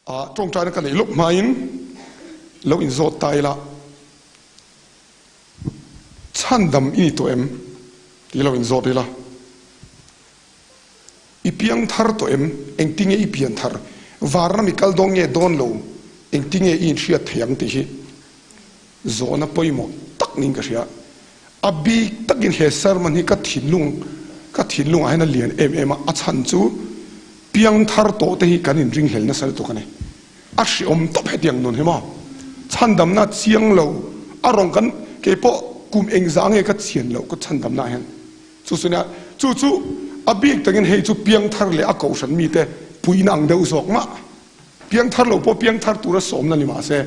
Tawngtaina ka neih lawk hmain lo inzawt ta ila, chhandam i ni tawh em tih lo inzawt ila, i piang thar tawh em, engtinge i pian thar, varna mi kal dawn nge dawn lo, engtinge i inhriat thei ang tih hi zawhna pawimawh tak niin ka hria. A bik takin he sermon hi ka thinlung ka thinlungah hian a lian em em a, a chhan chu piangthar tawh te hi kan inringhlel nasa lutuk a ni. A hriawm tawp hetiang nun hi maw? Chhandamna chiang lo a rawn kan keipawh kum engzah nge ka chian loh ka chhandamna ah hian chu chu nia chu chu a bik takin hei chu piangthar leh a kohhran mite puihna ang deuh zawk mah piangthar lo pawh piangthar tura sawmna ni mahse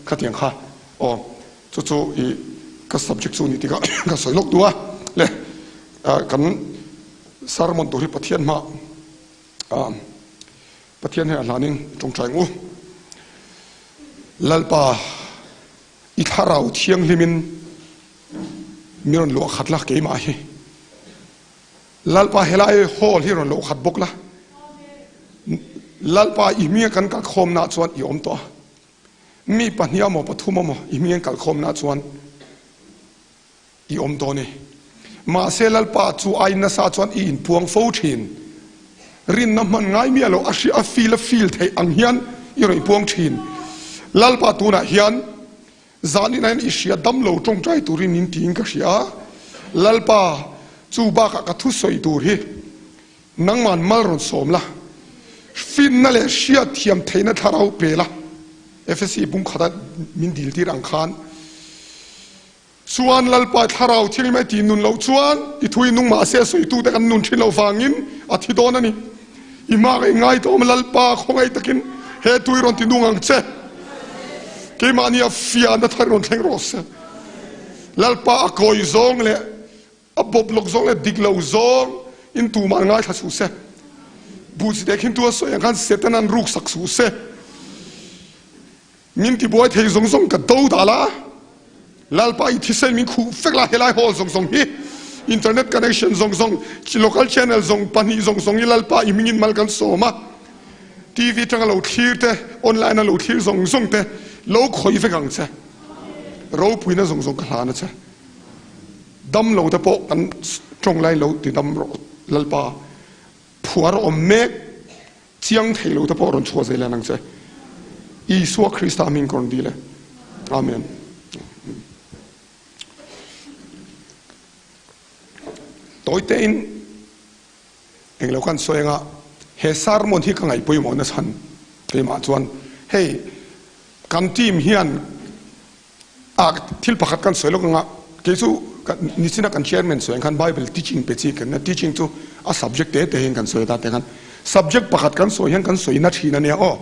khatiang kha aw. Chu chu i ka subject chu ni tikah ka sawi lawk duh a le kan sermon tur hi Pathian hma Pathian hian a hlanin tawngtai ang u. Lalpa i thlarau thianghlimin mi rawn luah khat la keimah hi. Lalpa helai hall hi rawn luah khat bawk la. Lalpa i hminga kan kalkhawmna chuan i awm tawh a. Mi pahnih amaw pathum amaw i hming an kalkhawmna chuan i awm dawn e. Mahse Lalpa chu ai nasa chuan i inpuang fo thin. Rinna hman ngai miah lo a hria a feel a feel theih ang hian i rawn inpuang thin. Lalpa tunah hian zanin ah hian i hria dam lo tawngtai turin min tiin ka hria. Lalpa chu bakah ka thusawi tur hi Nangman mal rawn sawm la, finna leh hriat thiam theihna thlarau pe la, Efesi bung khata min dil tir ang khan. Chuan Lalpa thlarau thil mai tih nun loh chuan i thu i nung mahse a sawitute kan nun thin loh vangin a thi dawn a ni. I hma ka ingai tawh awm Lalpa khawngaih takin he thu i rawn ti nung ang che. Keimahni a fiahna thar rawn thleng rawh se. Lalpa a kawi zawng leh A bawp lawk zawng leh dik lo zawng in tumah an ngaithla suh se. Buhchite khin tu a sawi ang khan Satan an ruk sak suh se. Min tibuai thei zawng zawng ka do dah la. Lalpa i thisen min khuh vek la helai hall zawng zawng hi. Internet connection zawng zawng, local channel zawng pahnih zawng zawng hi Lalpa i hmingin mal kan sawm a. TV atanga lo thlir te, online a lo thlir zawng zawng te lo khawih vek ang che. Ropuina zawng zawng ka hlan a che. Dam lo te pawh kan tawng lai lo ti dam rawh Lalpa phuar awm mek chiang thei lo te pawh rawn chhuah zel ang che Isua Krista hming ka rawn dil e Amen. Tawi te in englo kan sawi anga he sermon hi ka ngaih pawimawh na chhan keimah chuan hei kan team hian A thil pakhat kan sawi lawk anga kei chu nichina kan chairman sawi ang khan bible teaching pe chi kan teaching chu a subject te te hian kan sawi ta te khan subject pakhat kan sawi hian kan sawi na thin ania aw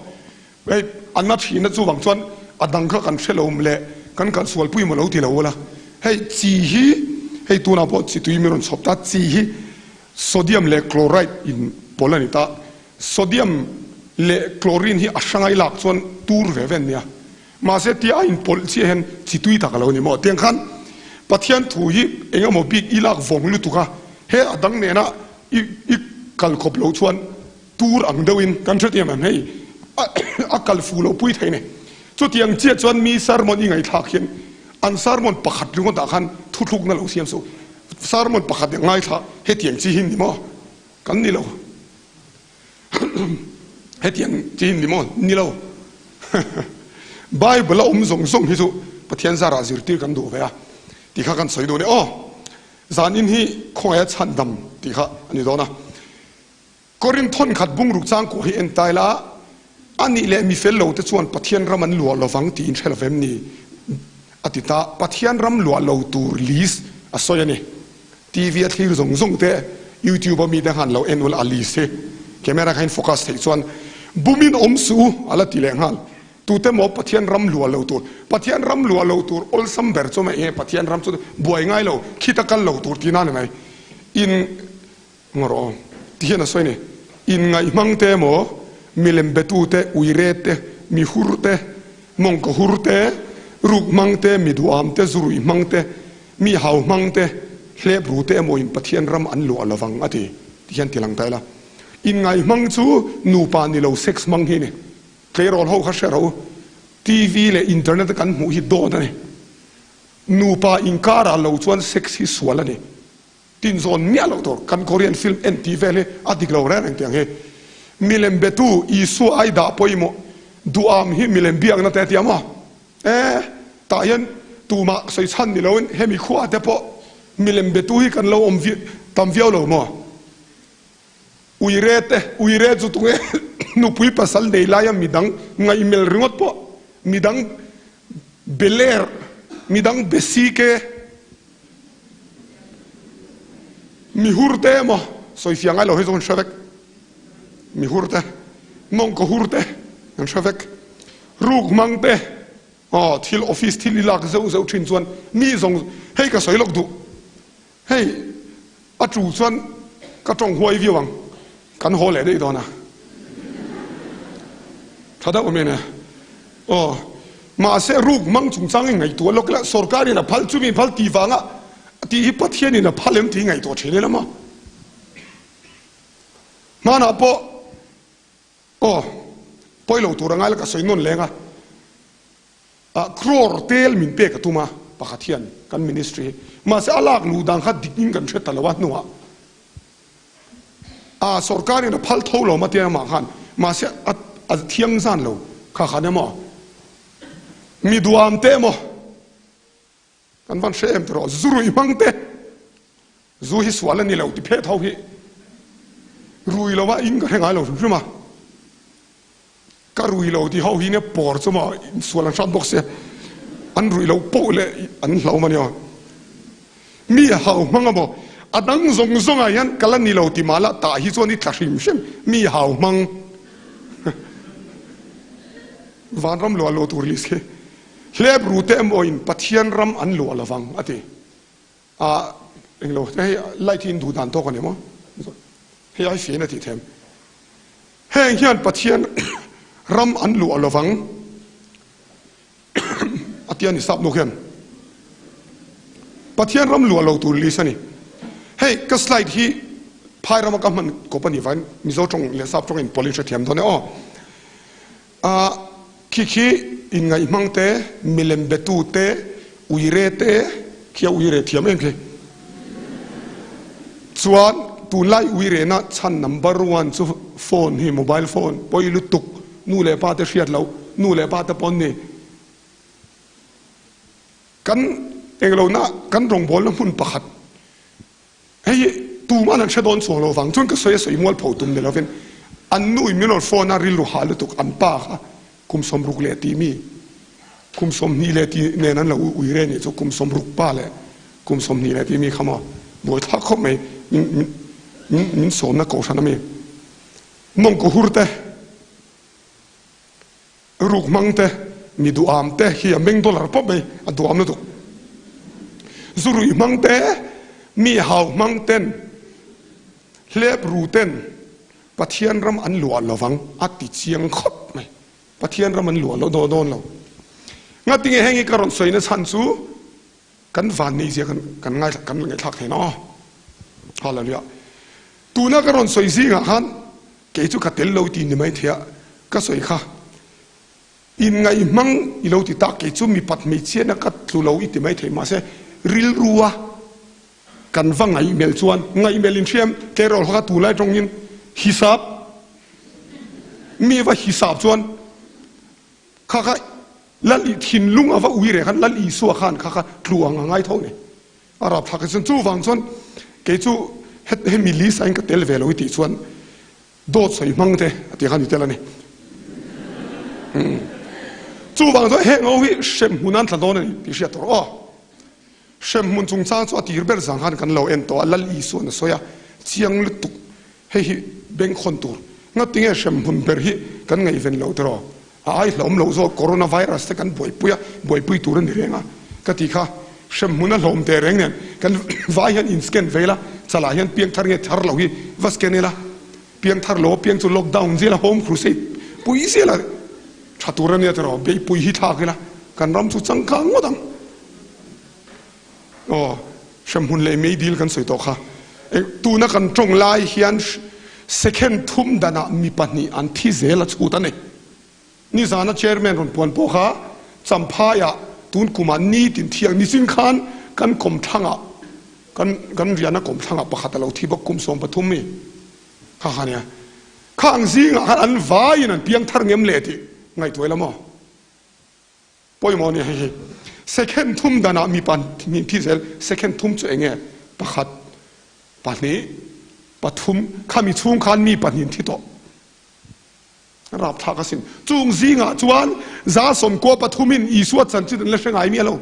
hei a na thin na chuvang chuan a dang kha kan hre lo leh kan kal sual pui maw lo ti lo ula hei chi hi hei tunah pawh chi tui mi rawn chhawp ta chi hi sodium leh chloride in pawlh a ni ta sodium leh chlorine hi a hrangai lak chuan tur ve ve an nia. Mahse tia a inpawlh chiah hian chi tui tak a lo ni maw? Tiang khan Pathian thu hi eng emaw bik i lak vawng lutuk a, he a dang nena i i kal khawp loh chuan tur ang deuhin kan hre tiang em hei a kal fu loh pui thei ni. Chutiang chiah chuan mi sermon i ngaihthlak hian an sermon pakhat ringawtah khan thuthlukna lo siam suh. Sermon pakhat i ngaithla hetiang chi hi ni maw? Kan ni lo. Hetiang chi ni maw? Ni lo. Bible a awm zawng zawng hi chu Pathian zarah zirtir kan duh ve a tih kha kan sawi duh a ni. Aw, zanin hi khawngaih a chhandam tih kha a ni dawn a. Korinth thawnkhat bungruk changkuah hi en ta ila, a nih leh mi fel lo te chuan Pathian ram an luah lovang tiin hre lovem ni? A ti ta. Pathian ram luah lo tur list a sawi a ni. TV a thlir zawng zawng te, YouTube a mite khan lo en ula a list hi camera kha in focus theih chuan bumin awm suh u a la ti leh nghal. Tute maw Pathian ram luah lo tur, Pathian ram luah lo tur awlsam ber chu mai nge Pathian ram chu buai ngai lo, khita kal lo tur tihna ni mai. In Ngaw rawh aw. Ti hian a sawi a ni. Inngaihmang te emaw, milem betu te, uire te, mi hur te, mawngkaw hur te, ruk hmang te, mi duham te, zuruih hmang te, mi hau hmang te, hlep ru te emaw in Pathian ram an luah lovang a ti. Ti hian ti lang ta ila. Inngaihmang chu nupa ni lo sex hmang hi a ni. Tleirawl ho kha hre rawh u, TV leh internet a kan hmuh hi dawt a ni. Nupa inkarah lo chuan sex hi sual a ni. Tinzawn miah loh tur kan Korean film en tih vel hi a dik lo reng reng tiang hi. Milem betu Isua ai dah pawimawh duham hi milem biakna te a ti a maw? E, tah hian tumah sawi chhan ni loin hemi khua te pawh milem betu hi kan lo awm tam viau lo maw? Uire te, uire chu tunge nupui pasal nei laia midang ngaihmel ringawt pawh midang beler, midang besike, mihur te emaw sawifiah ngai lo hi chu an hre vek, mihur te, mawngkaw hur te an hre vek, ruk hmang te, aw thil office thil i lak zeuh zeuh thin chuan mi zawng hei ka sawi lawk duh. Hei, a tu chuan ka tawng huai viau ang, kan haw leh daih dawn a. Tha deuh awm e. Aw, mahse ruk mang chungchang i ngaihtuah lawk ila, sorkarin a phal chumi phal tih vanga tih hi Pathianin a phal em tih i ngaihtuah thin ila maw? Hmanah pawh aw, pawi lo tur a ngai la ka sawi nawn leng a. Ah crore tel min pek a tum a, pakhat hian kan ministry hi. Mahse a lak luh dan kha dik in kan hre ta lo a hnuah ah sorkar in a phal tho lo ma tia amah khan mahse a a thiang zan lo kha khan emaw mi duam te emaw Kan van hre em tiraw? Zu rui hmang te, zu hi sual a ni lo ti phet ho hi rui lo a in ka hre ngai lo hrim hrim a. Ka rui lo ti ho hi nia pawr chu maw sual an hrat bawk sia, an rui lo poh leh an hlauhawm a nia. Mi hau hmang a maw? A dang zawng zawng ah hian ka la ni lo ti mah la tah hi chuan i tla hrim hrim, mi hau hmang vanram luah lo tur list khi. Hlep ru te emaw in Pathian ram an luah lovang a ti. Ah englo hei light hi in duh dan tawk a ni maw? Hei ai fiahin a tih them. Heng hian Pathian ram an luah lovang a ti a ni sap nu khian. Pathian ram luah lo tur list a ni. Hei ka slide hi phai rama ka hman kawp a nih vangin Mizo tawng leh sap tawng in pawlin hrethiam dawn e aw. A khi khi inngaihmang te, milem betu te, uire te, khi a uire thiam em khi. Chuan tunlai uirena chhan number one chu phone hi, mobile phone, pawi lutuk, nu leh pa te hriat loh, nu leh pa te pawn ni. Kan englohna, kan rawngbawlna hmun pakhat. Hei hi tuman an hre dawn chuang lo vang chuan ka sawi a sawi mual pho tum ni lovin an nu in min rawn phone a rilru hah lutuk an pa kha kum 60 leh tih mi kum 20 leh tih nen an lo ui re nih chu kum 60 pa leh kum 20 leh tih mi kha maw buaithlak khawp mai min min min sawmna kohhran ami mawngkaw hur te Ruk hmang te, mi duham te hi a meng dollar pawp mai, a duham lutuk. Zu ruih hmang te, mi hau hmang ten, hlep ru ten Pathian ram an luah lovang a ti chiang khawp mai. Pathian ram an luah lo dawn lo. Ngatinge heng hi ka rawn sawi na chhan chu kan van nei zia kan kan ngaithla kan ngaihthlak theihna aw. Hallelujah. Tuna ka rawn sawi zingah khan Kei chu ka tel lo ti ni mai thei a, ka sawi kha inngaih hmang i lo ti tak, kei chu mipat hmeichhiatna ka tlu lo i ti mai thei, mahse rilru a kan va ngaihmelh chuan ngaihmelh in hriam tleirawl kha ka tunlai tawngin hisap mi va hisap chuan kha kha Lal i thinlung a va ui reh khan Lal Isua khan kha kha tlu ang a ngai tho ni. A rapthlak hi chuan chuvang chuan kei chu hemi list ah hian ka tel ve lo i tih chuan dawt sawi hmang te a tih khan i tel a ni. Chuvang chuan heng ho hi hremhmun an tla dawn a ni tih hriat tur aw. Hremhmun chungchang chu a tir ber zang khan kan lo en tawh a, Lal Isua'n a sawi a, chiang lutuk hei hi bengkhawn tur. Ngatinge hremhmun ber hi kan ngaihven loh tiraw? A ai hlawm loh zawk corona virus te kan buaipui a, buaipui tur a ni reng a ka ti kha. Hremhmun a hlawm teh reng nen kan vai hian in scan ve ila, chalah hian piang thar nge thar lo hi va scan ila, piang thar lo a piang chu lockdown zel a home crusade pui zel a tha tur a nia tiraw, beihpui hi thlak ila kan ram chu changkang ngawt ang. Aw, hremhmun leh meidil kan sawi tawh kha. Tuna kan tawng lai hian second thum danah mi pahnih an thi zel a chhut a ni. Nizana Chairman rawn puan pawh kha Champhaiah tun kumah nitin thiang nichin khan kan kawmthlangah kan kan riahna kawmthlangah pakhat a lo thi bawk kum 13 mi kha kha nia. Kha ang zingah khan an vaiin an piang thar ngem leh tih ngaihtuah ila maw? Pawimawh nia hei hi. Second thum danah mipa hnih thi zel second thum chu enge pakhat pahnih pathum khami chhung khan mi pahnih thi tawh. Rapthlak asin. Chung zingah chuan 193 pathumin Isua chanchin an la hre ngai miah lo.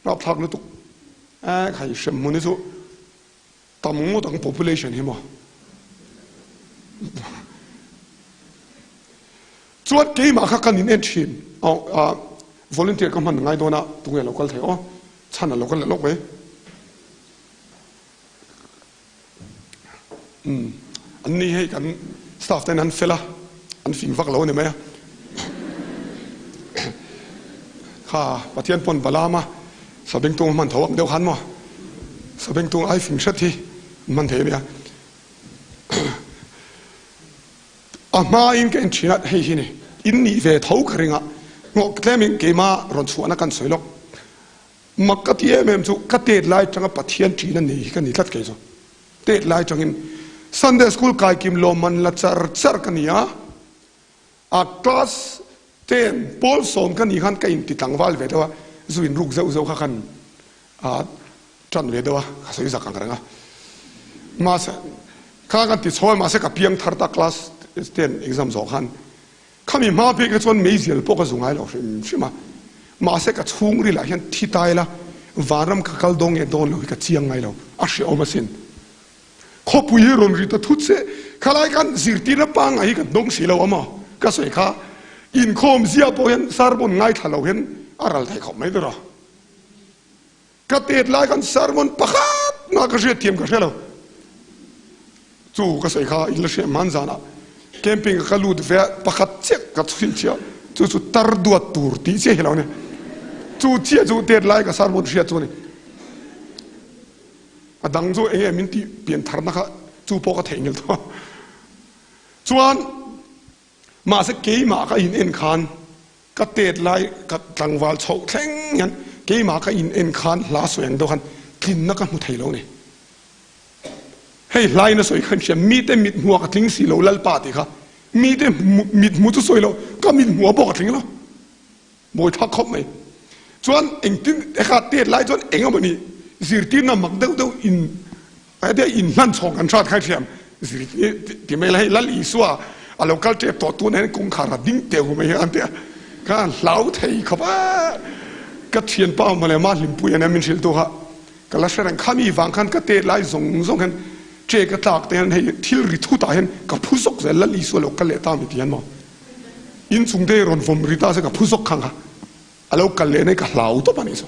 Rapthlak lutuk. Eh khai hremhmun hi chu tam ngawt ang population hi maw. Chuan keimah kha kan in en thin. Volunteer ka hman ngai dawn a, tunge lo kal thei aw. Chhan a lo kal leh lawk mai. Umm an ni hei kan staff ten an fel a, an fing vak lo a ni mai a. Kha Pathian pawn Balaam a sabengtung a hman tho ang deuh khan maw, sabengtung ai fing hret hi an hman thei a nia. A hmain ka en thin a, hei hi ni, in nih ve tho ka ring a, ngawh tlemin keimah rawn chhuahna kan sawi lawk. Mak ka ti em em chu ka tet lai tanga Pathian ṭin a nei hi ka ni tlat kei chu. Tet lai tangin Sunday School kaikim lawmman la char char ka ni a, a class ten pawl sawm ka nih khan ka inti tlangval ve deuh a, zu in ruk zeuh zeuh kha khan a ṭan ve deuh a, ka sawi zak ang reng a. Mahse kha kan ti chho a, mahse ka piang thar ta class ten exam zawh khan Khami hma phei kha chuan meizial pawh ka zu ngai lo hrim hrim a, mahse ka chhungril ah hian thi ta ila vanram ka kal dawn nge dawn lo hi ka chiang ngai lo, a hrehawm asin. Khawpui hi rawn ri ta thut se, khalai khan zirtirna pangngai hi ka dawng si lo a maw? Ka sawi kha inkhawm zia pawh hian sermon ngaithla lo hian a ral thei khawp mai ber a. Ka tet lai khan sermon pakhat mah ka hriat thiam ka hre lo. Chu ka sawi kha in la hriat hman zanah camping ka lut ve a, pakhat chiah ka chhinchhiah chu chu tar duat tur tih chiah hi lo ni. Chu chiah chu tet lai ka sermon hriat chu a ni. A dang chu enge min tih pian tharna kha chu pawh ka theihnghilh tawh a. Chuan mahse keimah ka in en khan Ka tet lai ka tlangval chhoh thleng hian keimah ka in en khan hla sawi ang deuh khan tlinna ka hmu thei lo ni. Hei hla in a sawi khan hria mite mit hmuh ah ka tling si lo Lalpa tih kha mite mit hmuh chu sawi lo ka mit hmuh ah pawh ka tling lo. Mawi thlak khawp mai. Chuan engtin eka tet lai chuan eng emaw ni zirtirna mak deuh deuh in Hetia inhlan chhawng kan hrat kha thiam ti mai la hei Lal Isua a lo kal tep tawh tun hian kawngkhar a ding teu mai hi an ti a, ka hlau thei khawp a, ka thianpa mawle ma hlimpui ania min hrilh tu kha ka la hre reng khami vang khan ka tet lai zawng zawng hian che ka tlak te hian hei thil ri thut ah hian ka phu zawk zel Lal Isua lo kal leh ta mi ti hian maw inchung te rawn vawm ri ta se ka phu zawk khang kha a lo kal leh nei ka hlau tawp a nih chu.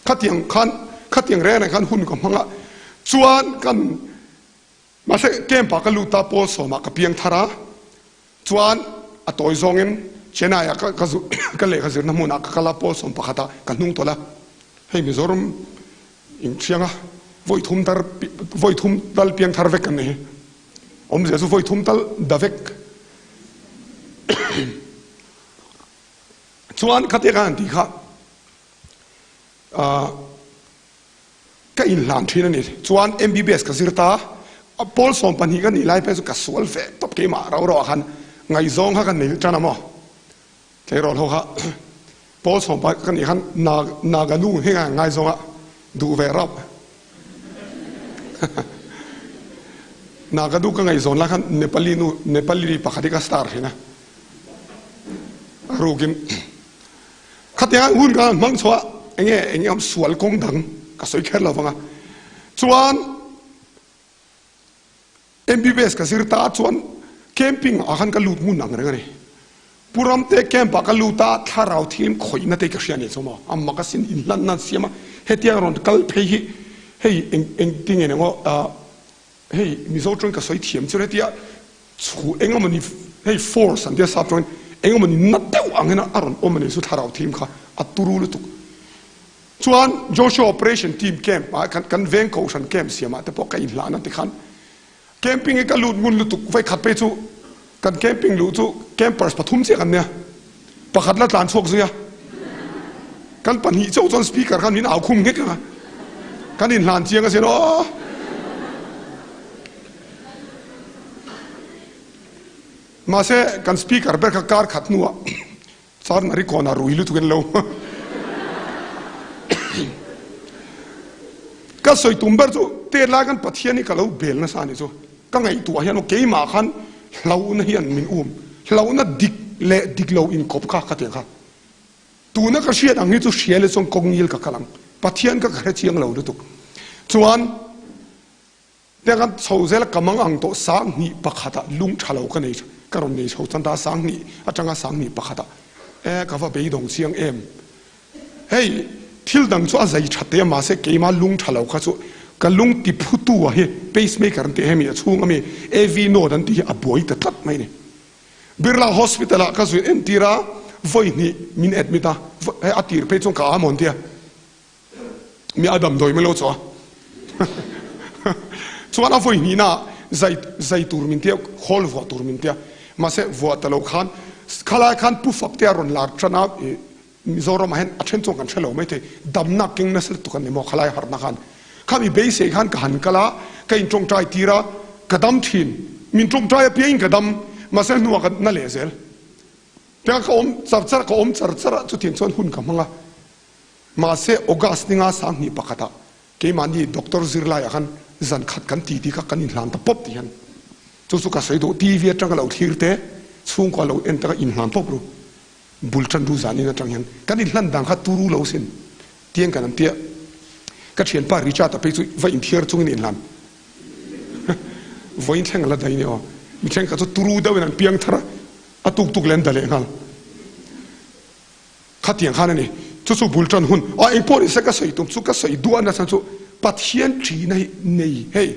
Khatiang khan, khatiang reng reng khan hun ka hmang a, chuan kan mahse camp ah ka lut a, pawl sawmah ka piang thar a, chuan a tawi zawngin Chennai ah ka ka ka lehkha zirna hmunah ka kal a, pawl 11 ah ka hnung tawlh a, hei Mizoram inthianga vawi thum tar vawi thum tal piang thar vek kan ni hi, awmzia chu vawi thum tal da vek. Chuan khatia khan an tih kha. Ka inhlan thin a ni. Chuan MBBS ka zir ta a, pawl 12 ka nih lai phei chu ka sual ve tawp keimah rau rauah khan ngaihzawng kha ka nei tan a maw. Tleirawl ho kha pawl 11 ka nih khan Naga nu hi ka ngaizawng a, duh ve rauh. Naga nu ka ngaihzawn lai khan Nepali nu, Nepali pakhat hi ka star thin a, a rukin. Khatiang hun ka hmang chhuah enge enge awm sual kawng dang ka sawi kher lo vang a. Chuan MBBS ka zir ta chuan camping ah khan ka lut ngun ang reng a ni. Pu Ramte camp ah ka lut a, thlarau thim khawihna te ka hria nih chu maw. A mak asin inhlanna an siam a, hetiang rawn kal phei hi hei eng engtinge ni ang aw hei Mizo tawngin ka sawi thiam chu hetia Chhu eng emaw ni hei force an tia sap tawngin eng emaw ni na deuh ang hian a rawn awm a ni chu thlarau thim kha a turu lutuk. Chuan Joshua operation team camp ah khan kan veng kohhran camp siam ah te pawh ka inhlan a tikhan camping hi ka lut ngun lutuk vai khat phei chu. Kan camping luh chu campers pathum chiah kan nia, pakhat la tlan chhuak zui a, kan pahnih chauh chuan speaker khan min au khum nghek a, kan inhlan chiang asin aw. Mahse kan speaker ber kha kar khat hnuah Charnari kawnah rui lutuk in lo ka sawi tum ber chu tet lai khan Pathian hi ka lo bel nasa a nih chu. Ka ngaihtuah hian aw keimah khan hlauhna hian min um, hlauhna dik leh dik lo inkawp kha ka ti ang kha. Tuna ka hriat ang hi chu hria leh chuan kawngil ka kal ang. Pathian kha ka hre chiang lo lutuk. Chuan Tiang kan chho zel a ka mang ang tawh 2001 ah lung tha lo ka nei ka rawn nei chho chuan ta 2000 atanga 2001 ah e ka va beidawng chiang em. Hei thil dang chu a zai tha te a mahse keima lung tha lo kha chu ka lung ti phu tu a hi pacemaker an tih hemi a chhung ami AV node an tih hi a buai ta tlat mai ni. Birla hospital ah ka zui entir a vawi hnih min admit a hei a tir phei chuan ka am awn tia. Mi a damdawi mai lo chu a. Chuan a vawi hnihna ah zai zai tur min tia, khawl vuah tur min tia. Mahse vuah ta lo khan khalai khan pu fak te a rawn lar tan a, Mizoram ah hian a then chuan kan hre lo mai thei. Damna keng nasa lutuk an ni maw khalai harhna khan. Khami beisei khan ka han kal a, ka in tawngtai tir a, ka dam thin. Min tawngtai apiangin ka dam, mahse hnuah ka na leh zel. Tiang ka awm char char a, ka awm char char a, chutiang chuan hun ka hmang a. Mahse, August ninga 2001 ah keimahni doctor zirlaiah khan zan khat kan ti tih kha kan inhlan ta pawp ti hian chu chu ka sawi duh. TV atanga lo thlir te, chhungkua lo en te kha inhlan pawp ru. Bul tan ru zan in atang hian kan inhlan dan kha turu lo sin tiang kan an tia. Ka thianpa Richard-a phei chu va inthiar chungin inhlan vawiin thleng a la dai nia aw. Mi thenkhat chu turu deuhin an piang thar a, a tuk tuk leh an da leh nghal. Khatiang khan a ni. Chu chu bul tan hun. Aw engpawh ni se ka sawi tum chu ka sawi duah nasa chu Pathian ṭihna hi nei hei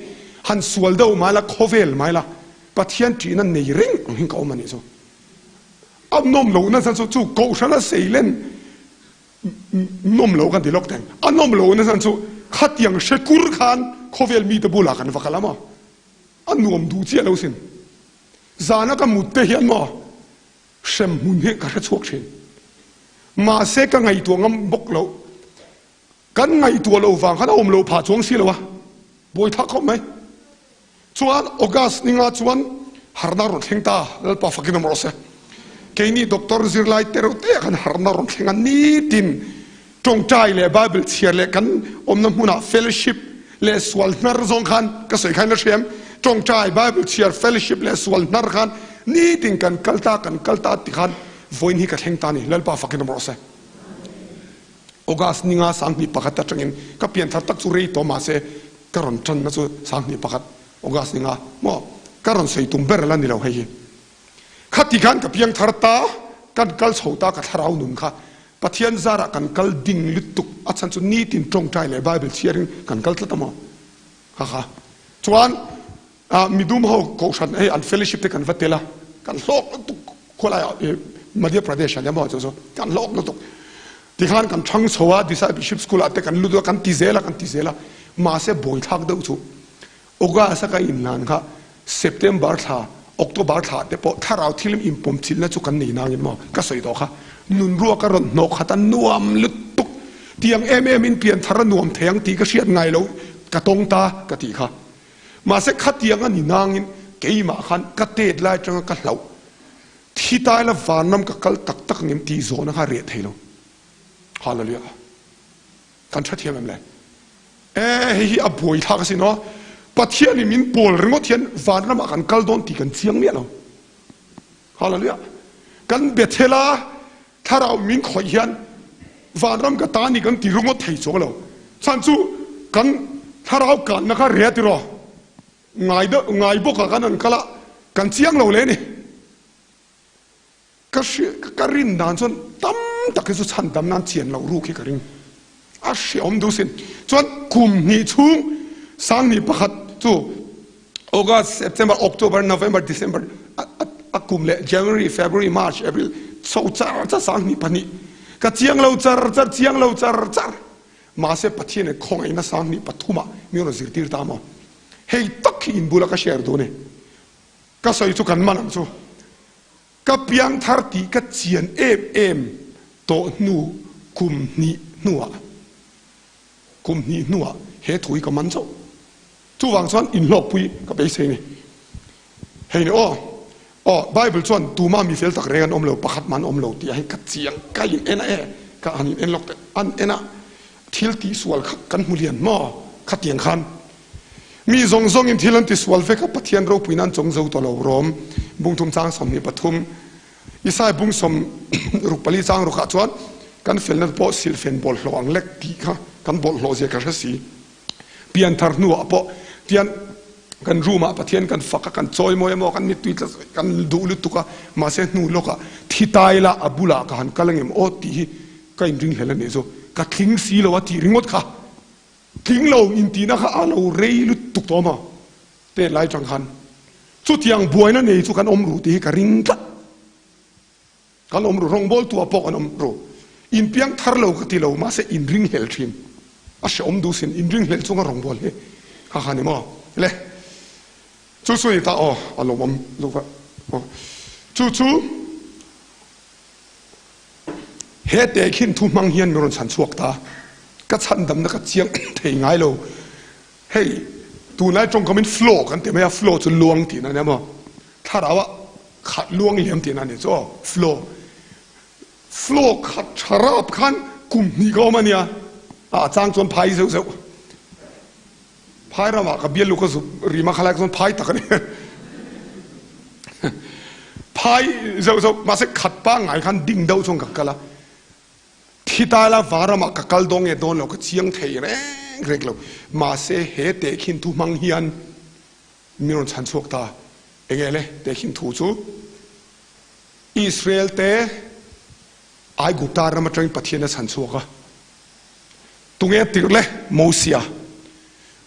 han sual deuh mai la khawvel mai la Pathian ṭihna nei reng ang hian ka awm a nih chu. A nawm loh nasa chu chu kohhrana seilen nawm loh kan ti lawk teng. A nawm loh nasa chu khatiang hre kur khan khawvel mite bulah kan va kal a maw? A nuam duh chiah lo sin. Zana ka mut te hian maw? Hrem hmun hi ka hre chhuak thin. Mahse ka ngaihtuah ngam bawk loh. Kan ngaihtuah loh vang khan a awm loh phah chuang si lo a. Buai thak khawp mai. Chuan August ninga chuan harna rawn thleng ta, Lalpa fakin awm rawh se. Keini doctor zirlai te reuh te ah khan harna rawn thleng a, nitin tawngtai leh Bible chhiar leh kan awmna hmunah fellowship leh sual hnar zawng khan ka sawi khan la hriam, tawngtai, Bible chhiar, fellowship leh sual hnar khan nitin kan kal ta kan kal ta ti khan vawiin hi ka thleng ta a ni, Lalpa fakin awm rawh se. August ninga 2001 atangin ka pianthar tak chu rei tawh mahse ka rawn tanna chu 2001 August ninga maw ka rawn sawi tum ber la ni lo hei hi. Khati khan ka piangthar ta, kan kal chho ta ka thlarau nun kha Pathian zarah kan kal ding lutuk a chhan chu nitin tawngtai leh Bible chhiarin kan kal tlat a maw? Ha ha. Chuan ah midum ho kohhran hei an fellowship te kan va tel a, kan hlawk lutuk khawlai ah Madhya Pradesh ah nia maw chu chu kan hlawk lutuk. Tikhan kan thang chho a discipleship school ah te kan lut a kan ti zel a kan ti zel a mahse buaithlak deuh chu August a ka inhlan kha September thla, October thla te pawh thlarau thil inpawmchilhna chu kan nei nangin maw ka sawi tawh kha. Nunruak a rawn hnawh khat a nuam lutuk. Tiang em em in pianthar a nuam thei ang tih ka hriat ngai lo ka tawng ta ka tih kha. Mahse khatiang a ni nangin keimah khan ka tet lai atanga ka hlauh thi taila vanram ka kal tak tak angem tih zawhna kha reh thei lo. Hallelujah. Kan tha thiam em le? E hei hi a buai thlak asin aw. Pathian in min pawl ringawt hian vanram ah kan kal dawn tih kan chiang miah lo. Hallelujah. Kan Bethel a thlarau min khawih hian vanram ka ta ni kan ti ringawt thei chuang lo. Chhan chu kan thlarau kanna kha ria tiraw. Ngai deuh ngai bawk ah kan an kal a kan chiang lo le ni. Ka hria, ka rin dan chuan tam tak hi chu chhan dam nan chian loh ruk hi ka ring. A hreawm duh sin. Chuan kum hnih chhung 2001 chu August, September, October, November, December a kum leh January, February, March, April chho char char 2002 ka chiang lo char char, chiang lo char char. Mahse Pathian in khawngaihna 2003 ah min rawn zirtir ta maw? Hei tak hi inbula ka share duh a ni. Ka sawi chu kan man ang chu. Ka piangthar tih ka chian em em tawh hnu kum hnih hnuah, kum hnih hnuah he thu hi ka man chauh. Chuvang chuan inhlawkpui ka beisei ni. Hei ni aw, aw Bible chuan tuma mi fel tak reng an awm lo, pakhat mah an awm lo tih ah hian ka chiang, ka in en a e, ka han in en lawk teh, an en a thil tihsual kha kan hmu lian maw khatiang khan mi zawng zawng in thil an tisual vek a, Pathian ropui nan chawng zo tawh lo rawm bungthum chang 23 Isai bung 64 chang ruk ah chuan kan felna te pawh silhfen bawlhhlawh ang lek tih kha kan bawlhhlawh zia ka hre si. Pianthar hnuah pawh tian kan room ah Pathian kan fak a, kan chawimawi emaw kan mittui tla kan duh lutuk a, mahse hnu lawkah thi tai la a bulah ka han kal angem aw tih hi ka inringhlel a nih chu. Ka tling si lo a tih ringawt kha tling lo intihna kha a lo rei lutuk tawh maw te lai tang khan chutiang buaina nei chu kan awm ru tih hi ka ring tlat. Kan awm ru, rawngbawl tu ah pawh kan awm ru. In piang thar lo ka ti lo, mahse in ringhlel thin. A hrehawm duh sin, in ringhlel chunga rawngbawl hi kha kha ni maw? Le, chu chu ni ta aw, a lawmawm lo va aw. Chu chu he tehkhin thu hmang hian min rawn chhan chhuak ta. Ka chhandamna ka chiang thei ngai lo. Hei, tunlai tawngkamin flow kan ti mai a, flow chu luang tihna a nia maw? Thlarau ah Khat luang liam tihna a nih chu aw, flow. Flow khat tha rap khan kum hnih ka awm a nia, a chang chuan phai zeuh zeuh. Phai ramah ka bial lu ka zup rim a, khalai chuan phai tak a ni. Phai zeuh zeuh, mahse khat pangngai khan ding deuh chuan ka kal a. Thi ta ila va ramah ka kal dawn nge dawn lo ka chiang thei reng reng lo. Mahse he tehkhin thu hmang hian Min rawn chhan chhuak ta. Enge le tehkhin thu chu Israel te Aigupta ram atangin Pathian a chhan chhuak a. Tunge tirh le? Mosia.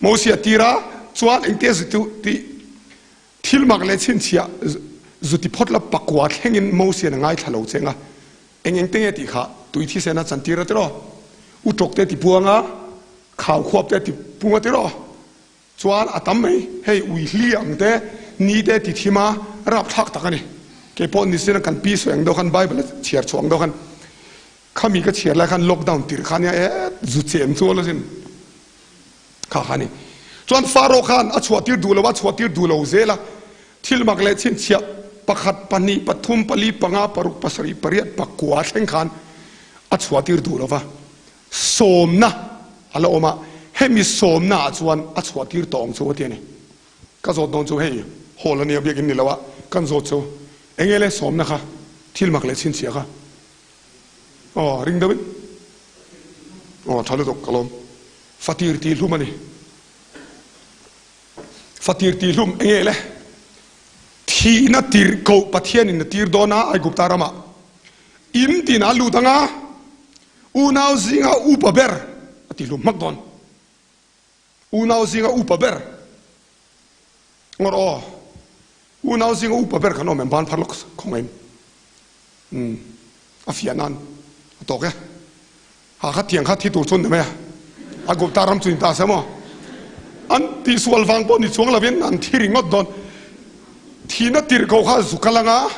Mosia tira chuan engtia zutu tih thil mak leh chhinchhiah zuti phawt la pakua thlengin Mosian a ngaithla lo cheng a. Eng eng te nge tih kha tui thisen a chantir a tiraw? Utawk te ti puang a, khau khuap te ti pung a tiraw? Chuan a tam mai, hei ui hli ang te, ni te ti thim a, rapthlak tak a ni. Kei pawh ni sin a kan pi sawi ang deuh khan Bible a chhiar chhuah ang deuh khan khami ka chhiar lai khan lockdown tirh kha ania e zu chem chu ala sin kha kha ni. Chuan Pharaoh khan a chhuah tir duh lo a, chhuah tir duh lo zel a, thil mak leh chhinchhiah pakhat, pahnih, pathum, pali, panga, paruk, pasarih, pariat, pakua thleng khan a chhuah tir duh lo va. Sawmna a la awm a, hemi sawmna ah chuan a chhuah tir tawh ang chu a ti a ni. Ka zawt dawn chu hei hall a nia biakin ni lo a, kan zawt chu enge le sawmna kha thil mak leh chhinchhiah kha aw ring deuhin aw tha lutuk ka lawm fatir tih hlum a ni. Fatir tih hlum enge le thihna tirhkoh Pathianin a tir dawn a Aigupta ramah in tinah a lut ang a, Unau zinga upa ber a ti hlum hmak dawn. Unau zinga upa ber ngawr aw. Unau zinga upa ber kan awm em ban phar lawk khawngaih in. Umm a fiah nan a tawk e. Ha kha tiang kha thi tur chuan ni mai a. A Gupta ram chu in ta se maw. An tihsual vang pawh ni chuang lovin an thi ringawt dawn. Thihna tirhkoh kha zu kal anga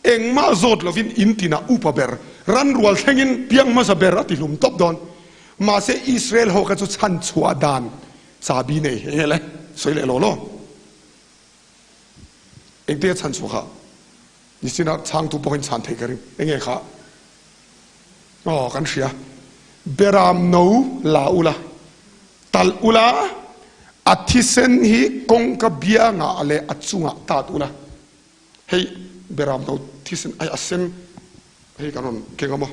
Engmah zawt lovin in tinah upa ber, ran rual thlengin piang hmasa ber a ti hlum tawp dawn. Mahse Israel ho kha chu chhan chhuah dan chabi nei eng nge le? Sawi leh law law. Engtia chhan chhuah kha? Nichina chhangtu pawhin chhan theih ka ring. Eng nge kha? Aw, kan hria. Beram no la ula, talh ula, a thisen hi kawngka biangah leh a chungah tat ula. Hei beram no thisen ai a sen hei kan rawn keng a maw?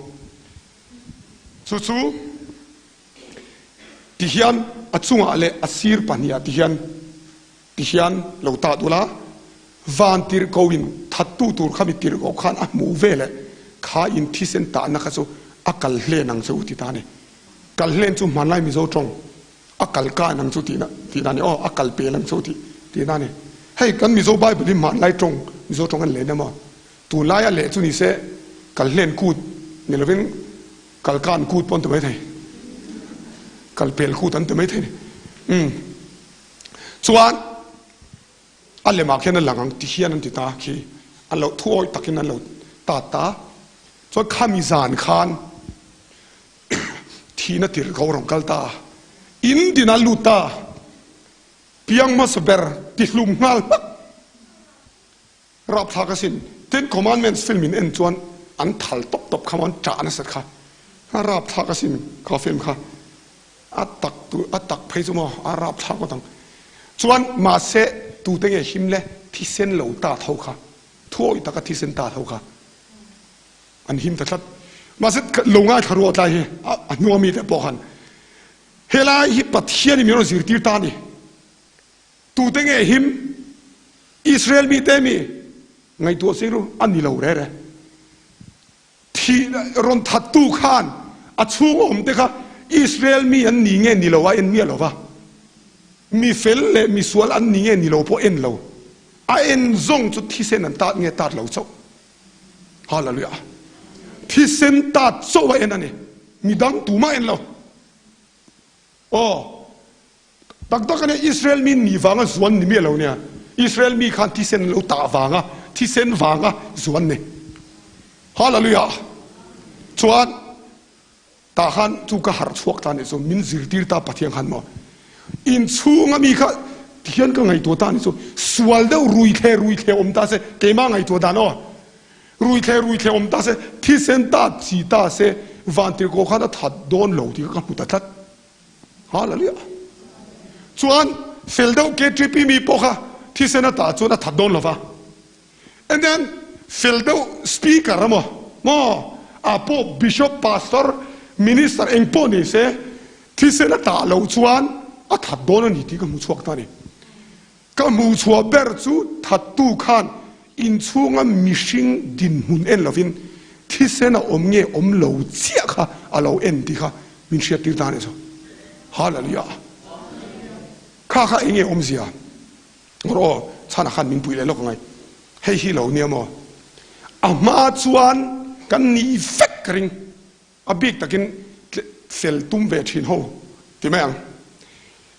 Chu chu tihian a chungah leh a sir pahniha tihian tihian lo tat ula, van tirhko in thattu tur kha mi tirhko khan a hmuh ve leh kha in thisen tahna kha chu a kal hlen ang che u ti ta a ni. Kal hlen chu hmanlai Mizo tawng. A kal kan ang chu tihna tihna a ni aw, a kal pel ang chu tih tihna a ni. Hei kan Mizo Bible hi hmanlai tawng Mizo tawng an leh nia maw? Tunlaia leh chu ni se kal hlen kut ni lovin kal kan kut pawh an ti mai thei, kal pel kut an ti mai thei ni. Umm chuan a lemah khian a lang ang ti hian an ti ta khi. An lo thu awih takin an lo tat ta. Chuan khami zan khan thihna tir ko rawn kal ta. In din a lut ta. Piang hmasa ber tihlum nghal hmak. Rapthlak asin. Ten Commandments film in en chuan an thal tawp tawp kha maw an ṭah nasat kha. A rapthlak asin kha film kha. A tak tu a tak phei chu maw a rapthlak ngawt ang. Chuan mahse tute nge him le thisen lo ta tho kha. Thuawih taka thisen ta tho kha an him ta tlat. Mahse lo ngaithla ruah tlai hi a hnua mite pawh khan helai hi Pathian in min rawn zirtir ta a ni. Tute nge him? Israel mite mi ngaihtuah sir u, a ni lo rere. Thih rawn thattu khan a chhung awmte kha Israel mi an ni nge ni lo a en miah lo va, mi fel leh mi sual an ni nge ni lo pawh en lo. A en zawng chu thisen an tat nge tat lo chauh. Hallelujah. Thisen tat chauh a en a ni. Midang tumah en lo. Aw. Tak tak a nia, Israel mi ni vanga zuan ni miah lo nia. Israel mi khan thisen an lo tah vanga, thisen vanga zuan ni. Hallelujah! Chuan tah khan chu ka harh chhuak ta nih chu, min zirtir ta Pathian khan maw. Inchhunga mi kha tihian ka ngaihtuah ta nih chu, sual deuh ruithle ruithle awm ta se, keimah ngaihtuah dan aw. Ruithle ruithle awm ta se, thisen ta chi ta se, vantirhkoh khan a that dawn lo tih kha ka hmu ta tlat. Hallelujah. Chuan fel deuh KTP mi pawh kha thisen a tah chuan a that dawn lova. And then fel deuh speaker emaw maw a pawh bishop, pastor, minister eng pawh ni se thisen a tah loh chuan a that dawn a ni tih ka hmu chhuak ta a ni. Ka hmuhchhuah ber chu thattu khan inchhunga mihring dinhmun en lovin thisen a awm nge awm lo chiah kha a lo en tih kha min hriattir ta a nih chu. Hallelujah! Kha kha enge awmzia? Ngawr aw, chhanah khan min puih leh lawk angai. Hei hi lo nia maw? A hma chuan kan nih vek ka ring. A bik takin fel tum ve thin ho ti mai ang.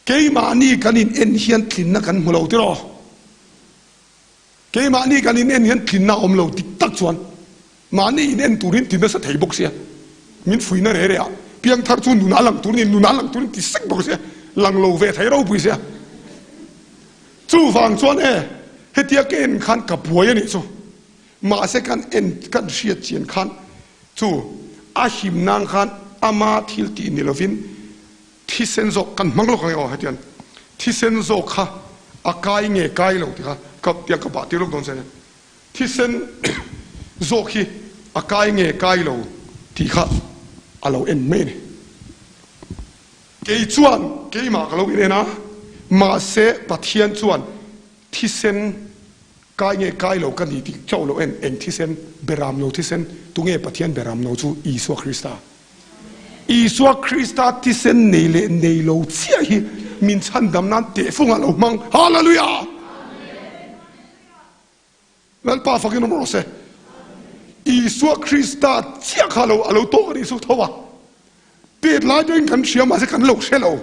Keimahni kan in en hian tlinna kan hmu lo tiraw? Keimahni kan in en hian tlinna a awm lo dik tak chuan mahni in en turin ti nasa thei bawk sia. Min fuihna re re ah piangthar chu nunah lang tur ni nunah lang turin ti sek bawk sia lang lo ve thei ropui sia. Chuvang chuan e hetia ka en khan ka buai a nih chu. Mahse kan en kan hriat chian khan chu a him nan khan ama thil tih ni lovin thisen zawk kan hmang lawk ang e aw hetiang thisen zawk kha a kai nge kai lo tih kha ka tiang ka bah tir lawk dawn che nia thisen zawk hi a kai nge kai lo tih kha a lo en mai a ni. Kei chuan keimah ka lo inen a mahse Pathian chuan thisen Kai nge kai lo ka ni tih chauh lo en eng thisen, beram lo thisen, tunge Pathian beram no chu Isua Krista. Isua Krista thisen nei leh nei lo chiah hi min chhandam nan tehfung ah lo hmang. Hallelujah! Lalpa fakin awm rawh se. Isua Krista chiah kha lo a lo tawk a nih chu tho a. Tet lai tawhin kan hria mahse kan lo hre lo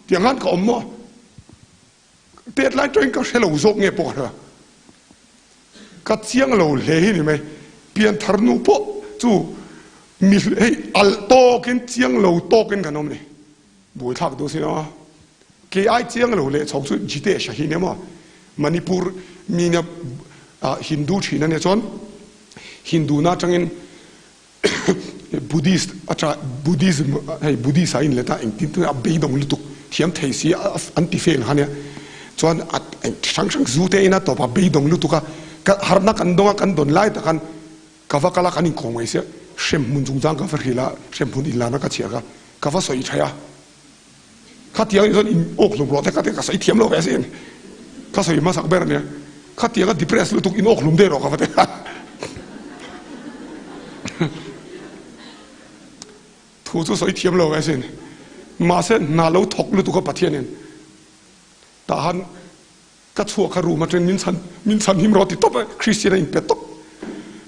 tiang khan ka awm maw? Tet lai tawhin ka hre lo zawk nge pawh ka hre lo. Ka chiang lo hle hi ni mai. Pianthar nu pawh chu mi hei alh tawkin chiang lo tawkin kan awm ni. Buaithlak duh si lo a. Kei ai chiang lo leh chho chu Jitesh a hi nia maw. Manipur mi nia Hindu thin a nia chuan Hindu na atangin Buddhist a Buddhism hei Buddhist a inlet a engtin tin a beidawng lutuk thiam thei si an ti fel kha nia chuan a hrang hrang zu te in a tawp a beidawng lutuk a ka harna kan dawng a kan dawn lai tak khan ka va kal a kan inkawm mai sia hremhmun chungchang ka va hrilh a hremhmun inlarna ka chhiar kha ka va sawi thaih a. Khatiang chuan in awk hlum rawh te ka ti a, ka sawi thiam lo ve asin. Ka sawi hmasak ber ania. Khatiang a depress lutuk in awk hlum deuh rawh ka va ti a. Thu chu sawi thiam lo ve asin. Mahse hna lo thawk lutuk a Pathianin tah han ka chhuak kha room atangin min chhan min chhan him rawh ti tawp a, Christian a inpe tawp.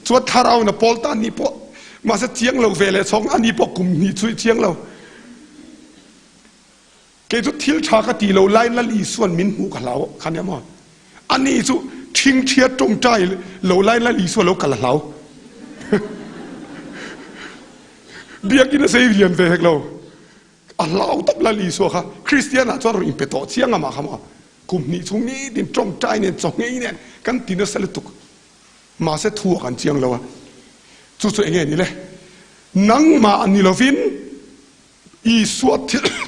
Chuan thlarau in a pawl ta ani pawh mahse chiang lo ve leh chhawng ani pawh kum hnih chu i chiang lo. Kei chu thil tha ka ti lo lai Lal Isuan min hmuh ka hlau kha nia maw. Ani chu Ṭhingṭhia ṭawngṭai lo laiin Lal Isua lo kal a hlau. Biakinn a sei lian ve hek lo. A hlau tawp Lal Isua kha. Kristian ah chuan rawn inpe tawh chiang amah kha maw. Kum hnih chhung nitin ṭawngṭai nen chawngei nen kan ti nasa lutuk. Mahse thu ah kan chiang lo a. Chu chu enge ni le? Nangmah ni lovin Isua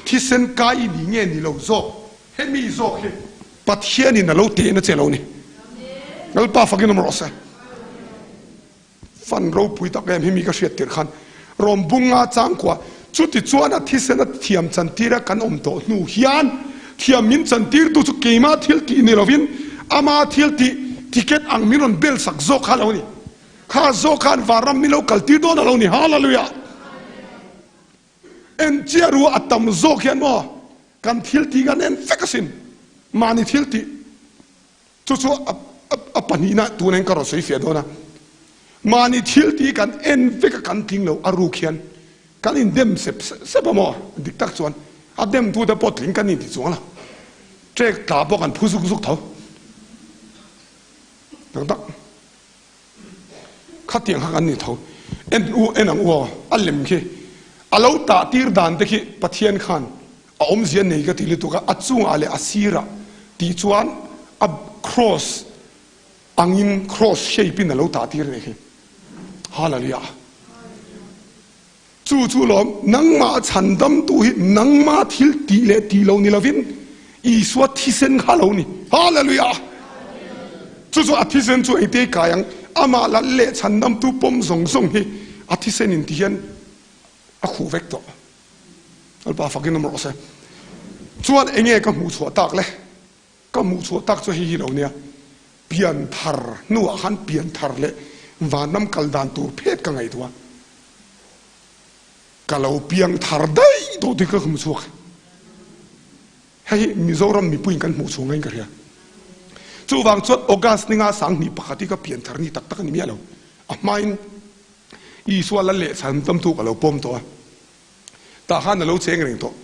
thisen kai i ni nge ni lo zawk? Hemi zawk hi Pathianin a lo tehna che lo ni. Lalpa fakin awm rawh se. Fan ropui tak em hemi ka hriat tirh khan Rom bunga changkua chuti chuan a thisen a thiam chantir a kan awm tawh hnu hian thiam min chantirtu chu keima thil tih ni lovin ama thil tih ticket ang min rawn bel sak zawk kha a lo ni. Kha zawk khan vanram min lo kaltir dawn a lo ni. Hallelujah! Enchia rua a tam zawk hian maw kan thil tih kan en vek asin. Mahni thil tih chu chu a pahnihna tuna in ka rawn sawi fiah dawn a. Mahni thil tih kan en vek a kan tling lo a ruk hian kan in dem sep sep a maw dik tak chuan a dem tu te pawh tling kan inti chuang lo. Trek tla pawh kan phu zuk zuk tho. Tak tak. Khatiang kha kan ni tho. En u en ang u aw, a lem khi a lo tah tir dan te khi Pathian khan a awmzia nei ka ti lutuk a, a chungah leh a sirah tih chuan a cross angin cross shape in a lo tah tir nih khi. Hallelujah. Chu chu lawm, nangmah chhandamtu hi nangmah thil tih leh tih lo ni lovin Isua thisen kha lo ni. Hallelujah! Chu chu a thisen chu engte kai ang, amah lal leh chhandamtu pawm zawng zawng hi a thisen in ti hian a khuh vek tawh. Lalpa fakin awm rawh se. Chuan enge ka hmuh chhuah tak le? Ka hmuh chhuah tak chu hei hi lo nia, pianthar hnuah khan pianthar leh vanram kal dan tur phet ka ngaihtuah a, ka lo piangthar daih tawh tih ka hmu chhuak. Hei hi Mizoram mipuiin kan hmuh chhuah ngaiin ka hria. Chuvang chuan August ninga 2001 hi ka pianthar ni tak tak a ni miah lo. A hmain Isua lal leh chhandamtu ka lo pawm tawh a, tah khan a lo cheng reng tawh.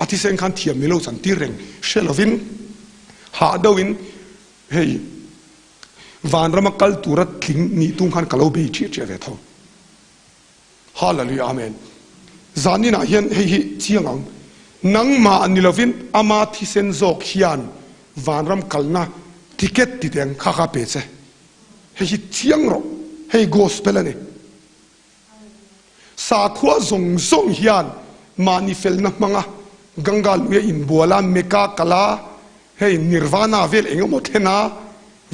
A thisen khan thiam ni lo chan tir reng hre lovin hah deuhin hei vanrama kal tura tling nih tung khan ka lo bei ṭhiah ṭhiah ve tho. Hallelujah Amen. Zaninah hian hei hi chiang ang, nangmah ni lovin ama thisen zawk hian vanram kalna ticket ti teng kha kha pe che. Hei hi chiang rawh, hei gospel a ni. Sakhua zawng zawng hian mahni felna hmanga Ganga luia inbuala Mecca kala hei Nirvana vel eng emaw thlena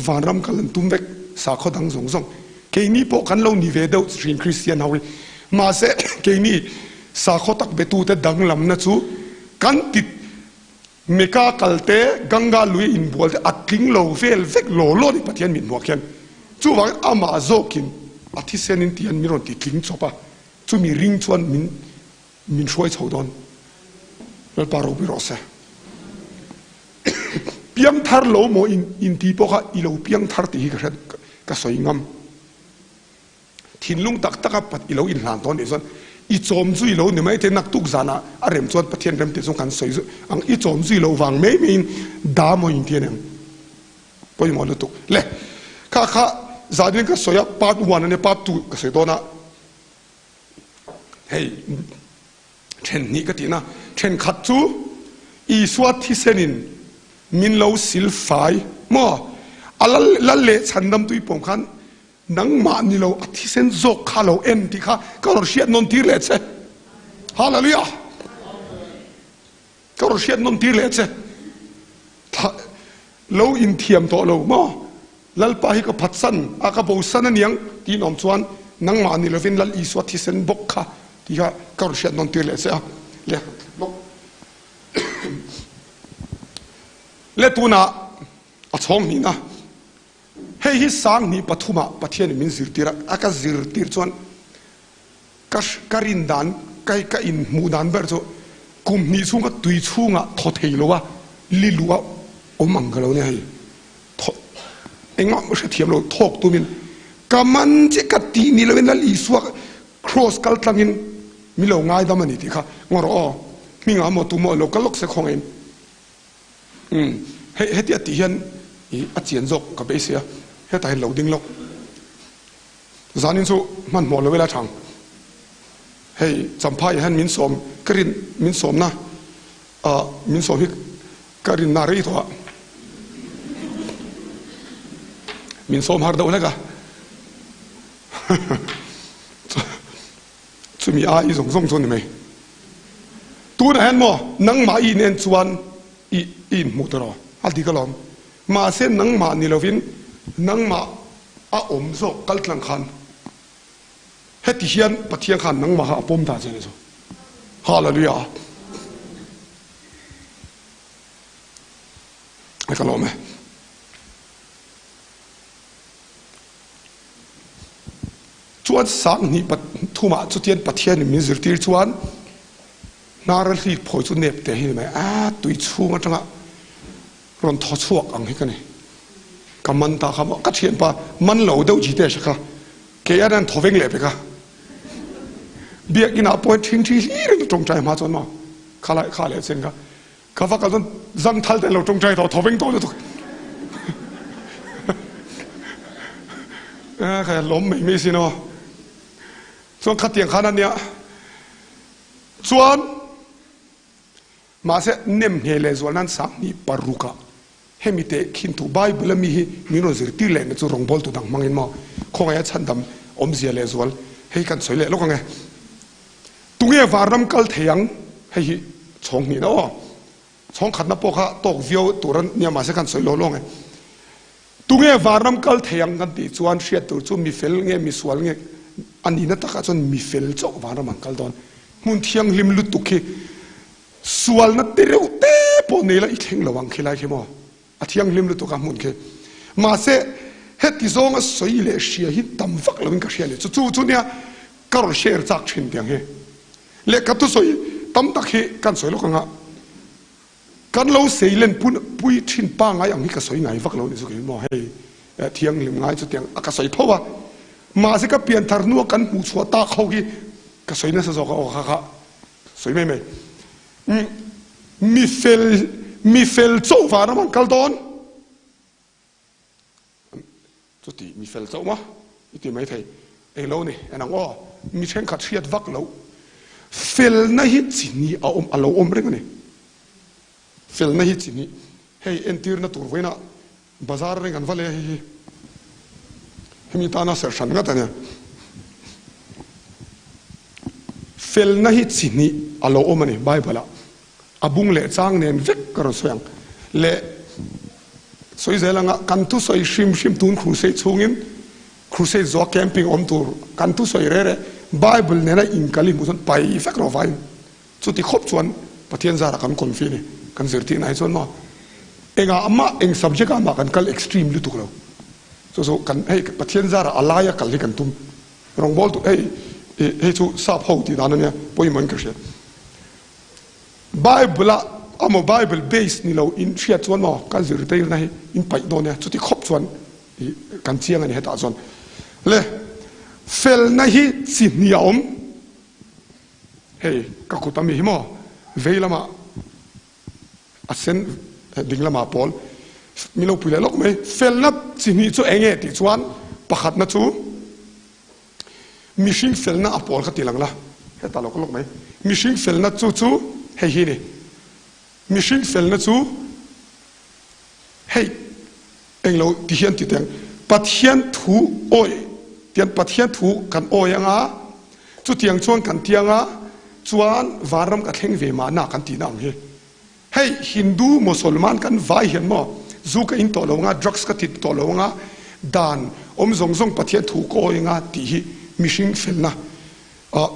vanram kal an tum vek sakhaw dang zawng zawng. Keini pawh kan lo ni ve deuh thin Kristian ho hi. Mahse keini sakhaw tak betute danglamna chu kan ti Mecca kal te, Ganga lui inbual te a tling lo vel vek law law ni Pathian mit hmuah khian. Chuvangin amah zawkin a thisen in tihian min rawn ti tling chawp a, chumi ring chuan min min hruai chho dawn. Lalpa ropui rawh se. Piangthar lo maw in inti pawh kha i lo piangthar tih hi ka hre ka sawi ngam. Thinlung tak taka i lo inhlan dawn nih chuan i chawm zui lo ni mai te naktuk zanah a rem chuan Pathian rem tih chu kan sawi zui ang i chawm zui loh vang mai maiin da maw inti a ni ang pawimawh lutuk le kha kha zanin ka sawi a part one ania part two ka sawi dawn a hei then hnih ka tihna thenkhat chu Isua thisenin min lo silfai maw a lal leh chhandam tui pawm khan Nangmah ni lo a thisen zawk kha lo en tih kha ka rawn hriat nawn tir leh che. Hallelujah! Ka rawn hriat nawn tir leh che. Thla lo inthiam tawh lo maw? Lalpa hi ka phatsan a, ka bosan a niang tiin awm chuan nangmah ni lovin Lal Isua thisen bawk kha tih kha ka rawn hriat nawn tir leh che a. Le bawk. Le tunah a chhawng hnihna. Hei hi 2003 ah Pathianin min zirtir a, a ka zirtir chuan ka ka rin dan, ka ka inhmuh dan ber chu kum hnih chhung ka tui chhungah thaw thei lo a, li luh a awm ang ka lo nia hei. Thaw engmah hrethiam lo thawk tumin ka man che ka tih ni loin Lal Isua cross kal tlangin mi lo ngaidam a ni tih kha ngaw rawh aw, hmingah maw tu maw lo kal lawk se khawngain. Umm hei hetia tih hian. I a chian zawk ka beisei a, hetah hian lo ding lawk. Zanin chu hmanhmawh lo ila thang. Hei Champhai hian min sawm ka rin min sawmna ah min sawm hi ka rinna rei tawh a. Min sawm har deuh hlek a. Chumi a i zawng zawng chu a ni mai. Tunah hian maw nangmah i inen chuan i i inhmuh tawh a dik alawm. Mahse nangmah ni lovin nangmah a awm zawk kal tlang khan heti hian Pathian khan nangmah kha a pawm ta che a ni chu. Hallelujah. Ka lawm e. Chuan 2003 ah chutian Pathianin min zirtir chuan hnara hlik phawi chu nep teh hi ni mai a, tui chhung atanga rawn thaw chhuak ang hi ka ni. Ka man ta kha maw, ka thianpa man lo deuh chi te hre kha kei an an thaw veng leh pek a. Biakinah pawh hian ṭhingṭhi hlir in tawngtai hma chuan maw kha lai kha leh chen kha Ka va kal chuan zangthal te an lo tawngtai tawh, thaw veng tawh lutuk. Kha lawm mai mai sin aw. Chuan khatiang khan a nia. Chuan mahse nem nge leh zual nan 26 ah hemi teh khin thu Bible a mi hi min rawn zirtir leh na chu rawngbawl tu dang hmangin maw khawngaih a chhandam awmzia leh zual hei kan sawi leh lawk ang e. Tunge vanram kal thei ang? Hei hi chhawng hnihna aw. Chhawng khatna pawh kha tawk viau tur a nia mahse kan sawi lo lawng e. Tunge vanram kal thei ang kan tih chuan hriat tur chu mi fel nge mi sual nge a nihna takah chuan mi fel chauh vanram an kal dawn. Hmun thianghlim lutuk hi sualna te reuh te pawh nei la i thleng lo ang khilai khi maw. A thianghlim lutuk a hmun khi. Mahse, heti zawnga sawi leh hria hi tam vak loin ka hria a ni. Chu chu chu nia ka rawn share chak thin tiang hi. Lehkha thusawi tam tak hi kan sawi lawk anga kan lo sei len pui thin pangai ang hi ka sawi ngai vak lo ni chu kei maw hei thianghlim ngai chu tiang a ka sawi tho a. Mahse ka pianthar hnua kan hmuh chhuah tak ho hi ka sawi nasa zawk a aw kha kha sawi mai mai. Mi fel, mi fel chauh vanram an kal dawn. Chuti mi fel chauh maw i ti mai thei. Englo ni, en ang aw, mi thenkhat hriat vak loh. Felna hi chi hnih a awm, a lo awm reng a ni. Felna hi chi hnih, hei entirna tur vawiinah Bazar reng an va le a hei hi hemi tana serh hran ngat a nia. Felna hi chi hnih a lo awm a ni Bible ah. A bung leh chang nen vek ka rawn sawi ang. Leh sawi zel anga kan thusawi hrim hrim tun crusade chhungin crusade zawha camping awm tur kan thusawi reh reh Bible nena inkal i hmuh chuan pai vek rawh vaiin. Chuti khawp chuan Pathian zarah kan confi a ni. Kan zirtirna hi chuan maw engah mah eng subject ah mah kan kal extreme lutuk lo. Chu chu kan hei Pathian zarah a laia kal hi kan tum. Rawngbawl tu hei hei chu sap ho tih dan a nia pawimawh in ka hria. Bible ah amaw Bible base ni lo in hriat chuan maw kan zirtirna hi in paih dawn nia. Chuti khawp chuan kan chiang a ni hetah chuan. Le felna hi chi hnih a awm. Hei ka kut a mi hi maw vei lamah a sen ding lamah pawl min lo pui leh lawk mai. Felna chi hnih chu eng nge tih chuan pakhatna chu mihring felna a pawl kha ti lang la hetah lo ka lawk mai. Mihring felna chu chu hei hi ni. Mihring felna chu hei Englo ti hian ti teng, Pathian thu awih tian Pathian thu kan awi anga, chutiang chuan kan ti anga, chuan vanram ka thleng ve mahna kan tihna ang hi. Hei Hindu Mosolman kan vai hian maw zu ka in tawh lo anga, drugs ka ti tawh lo anga, dan awm zawng zawng Pathian thu ka awi anga tih hi mihring felna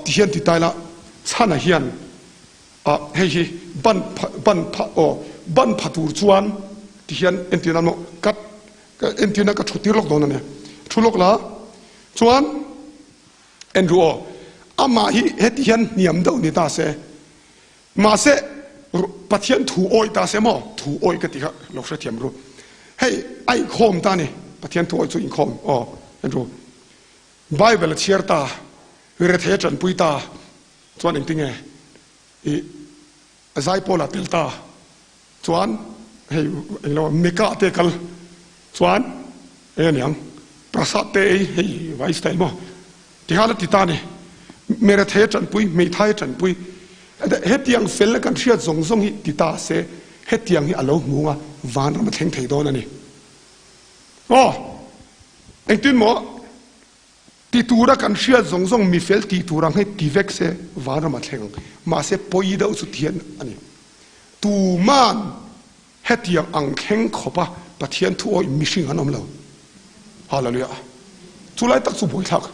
ti hian ti ta ila, chhana hian Ah hei hi ban pha ban pha aw ban pha tur chuan ti hian entirna maw ka ka entirna ka thu tir lawk dawn a nia thu lawk la chuan en ru aw amah hi heti hian hniam deuh ni ta se mahse Pathian thu awih ta se maw thu awih ka ti kha lo hrethiam ru hei a inkhawm ta ni Pathian thu awih chu inkhawm aw en ru Bible a chhiar ta rethei a tanpui ta Chuan engtinge i zaipawl ah tel ta chuan hei englo Mecca te kal. Chuan eng a niang Prasad te ei hei vai style maw tikhan a ti ta ni. Merethei a tanpui, hmeithai a tanpui. Hetiang fel kan hriat zawng zawng hi ti ta se hetiang hi a lo hmung a, vanram a thleng thei dawn a ni. Aw, engtin maw ti tura kan hriat zawng zawng mifel tih tur ang hi ti vek se vanram a thleng ang. Mahse pawi deuh chu thian a ni. Tuman Hetiang ang thleng khawpa Pathian thu awih mihring an awm lo. Hallelujah. Chu lai tak chu buaithlak.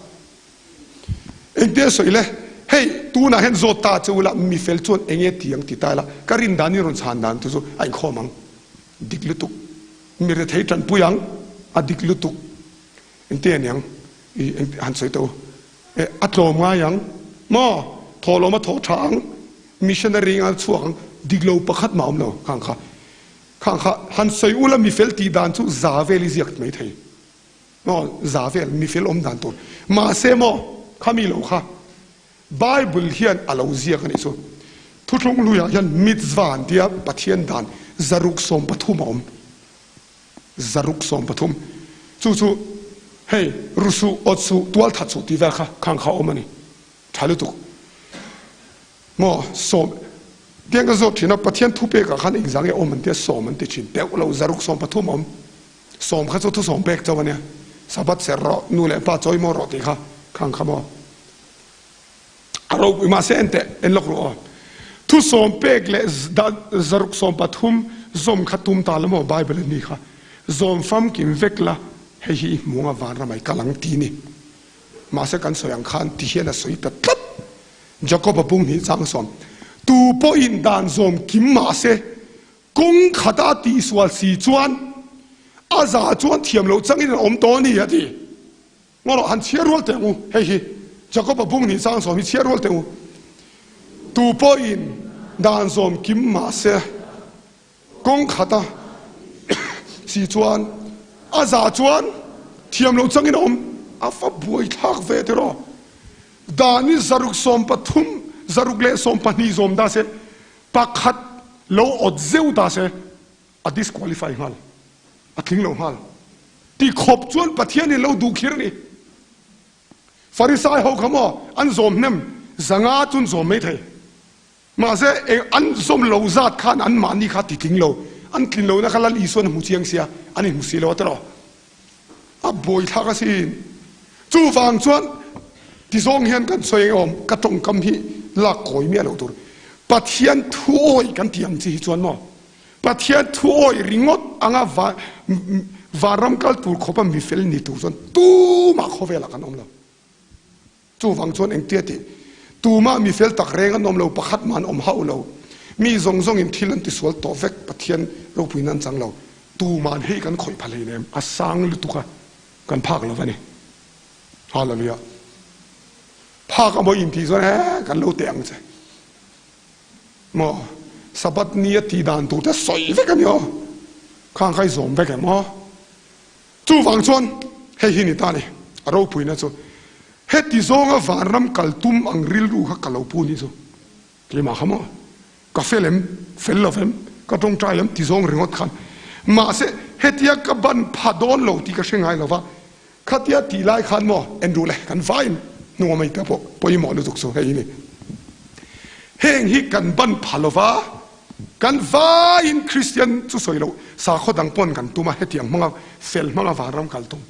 Engtia sawi le, hei tunah hian zawt ta che ula mifel chuan enge ti ang ti ta ila, ka rin dan in rawn chhan dan te chu a inkhawm ang. Dik lutuk. Mi rethei tanpui ang, a dik lutuk. Engtia aniang i han sawi teh u. E, a tlawm ngai ang maw? Thawhlawm a thawh tha ang, missionary ngal chhuak ang, dik lo pakhat mah awm lo khang kha. Khang kha han sawi ula mifel tih dan chu za vel i ziak mai thei. Maw, za vel mifel awm dan tur. Mahse maw, khami lo kha Bible hian a lo ziak a nih chu. Thuthlung luiah hian mitzvah an tia Pathian dan 613 a awm. 613. Chu chu hei ru suh, awt suh, tual that suh tih vel kha khang kha awm a ni. Tha lutuk. Maw sawm tiang ka zawt thin a, Pathian thupekah khan engzah nge awm an tia sawm an ti thin. Deuh lo 613 a awm. Sawm kha chu thusawm pek chauh a nia. Sabbath serh rawh, nu leh pa chawimaw rawh tih kha khang kha maw. A ropui mahse en teh, en lawk rawh aw. Thusawm pek leh 613 zawm kha tum ta la maw Bible a ni kha. Zawm famkim vek la, hei hi i hmu anga vanram ai kal ang ti ni. Mahse kan sawi ang khan ti hian a sawi ta tlat. Jakob-a bung hnih chang sawm, Tu pawhin dan zawm kim mahse kawng khata tihsual si chuan a za chuan thiam loh changin an awm tawh a ni a ti. Ngaw rawh, han chhiar rual teh ang u. Hei hi Jakob-a bung nih chang sawm hi chhiar rual teh ang u. Tu pawhin dan zawm kim mah se, kawng khata si chuan a za chuan thiam loh changin a awm. A fa buai thlak ve tiraw. Dan hi 613, 612 zawm ta se, pakhat lo awt zeuh ta se, a disqualify nghal, a tling lo nghal. Ti khawp chuan Pathian in lo duh khir a ni. Farisai ho kha maw an zawm hnem 500 chu an zawm mai thei. Mahse eng an zawm lo zat khan an mahni kha ti tling lo. An tlin lohna kha Lal Isuan a hmu chiang sia, an inhmu si lo a tiraw. A buaithlak asin. Chuvang chuan tizawng hian kan sawi eng awm ka tawngkam hi lak kawi miah loh tur. Pathian thuawi kan tih ang chi hi chuan maw Pathian thuawi ringawt anga vanram kal tur khawpa mifel ni tur chuan tumah khawvelah kan awm lo. Chuvang chuan engtia tih? Tumah mifel tak reng an awm lo, pakhat mah an awm hauh lo. Mi zawng zawngin thil an tisual tawh vek, Pathian ropuina an chang lo. Tuma'n hei kan khawih pha hleinem, a sang lutuk a, kan phak lo va ni. Hallelujah. Phak a maw intih chuan he kan lo teh ang che. Maw? Sabbath ni a tih dan tur te sawi vek a ni aw. Khang kha i zawm vek em aw? Chuvang chuan hei hi ni ta ni, a ropuina chu heti zawnga vanram kal tum ang rilru kha ka lo pu ni chu. Keimah kha maw? Ka fel em? Fel lo vem? Ka tawngtai em? Ti zawng ringawt khan. Mahse hetia ka ban pha dawn lo tih ka hre ngai lo va, Khatia tih lai khan maw en duh le kan vaiin hnunga mai te pawh pawimawh lutuk chu hei hi ni. Heng hi kan ban pha lova kan vaiin Kristian chu sawi loh sakhaw dang pawn kan tum a hetiang hmanga fel hmanga vanram kal tum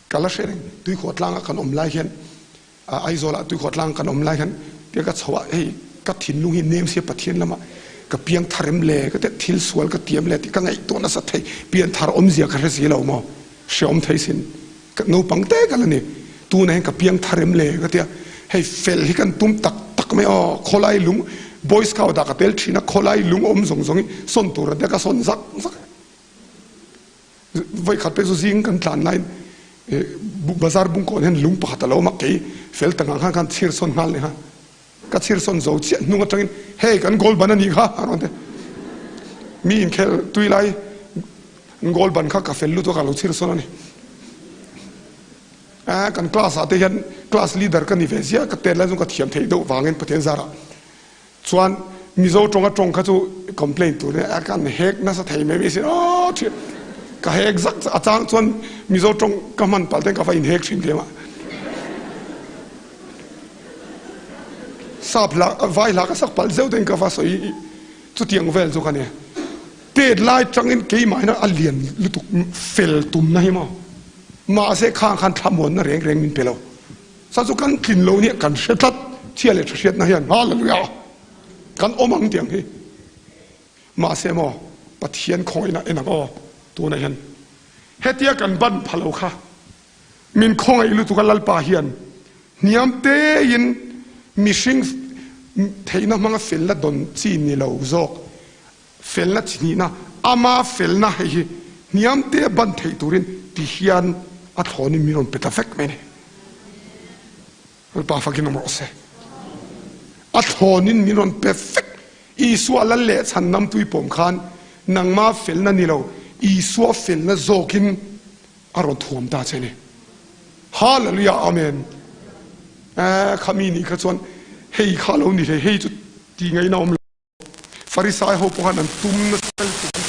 ka la hre reng. Tuikhuah tlanga kan awm lai hian Aizawlah tuikhuah tlang kan awm lai hian tia ka chho a hei ka thinlung hi nem sia Pathian lamah ka piang thar em le ka tia thil sual ka tiam le tih ka ngaihtuah nasa thei pian thar awmzia ka hre si lo maw hreawm thei sin ka naupang te ka la ni tunah hian ka piang thar em le ka tia hei fel hi kan tum tak tak mai aw khawlai lung boy scout ah ka tel thin a khawlai lung awm zawng zawng hi sawn tur a tia ka sawn zak zak. Voi khat pek chu zing kan tlan laiin bazar bungkawn hian lung pakhat a lo awm a, kei fel tak ang khan khan chhir sawn nghal ni kha. Ka chhir sawn zo chiah hnung atangin hei kan goal ban a nih kha a rawn ti. Mi inkhel tui lai goal ban kha ka fel lutuk a ka lo chhir sawn a ni. Kan class ah te hian class leader ka ni ve ziah ka tet lai chuan ka thiam theih deuh vangin Pathian zarah Chuan Mizo tawng a tawng kha chu complain tur nia a kan hek nasa thei mai mai sin aw thian. Ka hek zak a chang chuan Mizo tawng ka hman palh ten ka va inhek thin tlem a. Sap hla vai hla ka sak palh zeuh ten ka va sawi chutiang vel chu ka ni. Tet lai tangin keimah hian a lian lutuk fel tumna hi maw. Mahse khang khan thlamuanna reng reng min pe lo. Sa chu kan tlin lo nia kan hre tlat chhia leh tha hriatna hian Hallelujah kan awm ang tiang hi. Mahse maw Pathian khawngaihna en ang aw tunah hian hetia kan ban pha lo kha min khawngaih lutuk a Lalpa hian hniam tein mihring theihna hmanga felna dawn chi ni lo zawk felna chi hnihna ama felna hei hi hniam te ban theih turin ti hian a thlawnin min rawn pe ta vek mai a ni. Lalpa fakin awm rawh se. A thlawnin min rawn pe vek. Isua lal leh chhan nampui pawm khan nangma felna ni lo, Isua felna zawkin a rawn thuam ta che ni. Hallelujah Amen. Eh, khami ni kha chuan hei kha lo ni hle, hei chu ti ngaihna awm lo. Farisai ho pawh khan an tum nasa lutuk.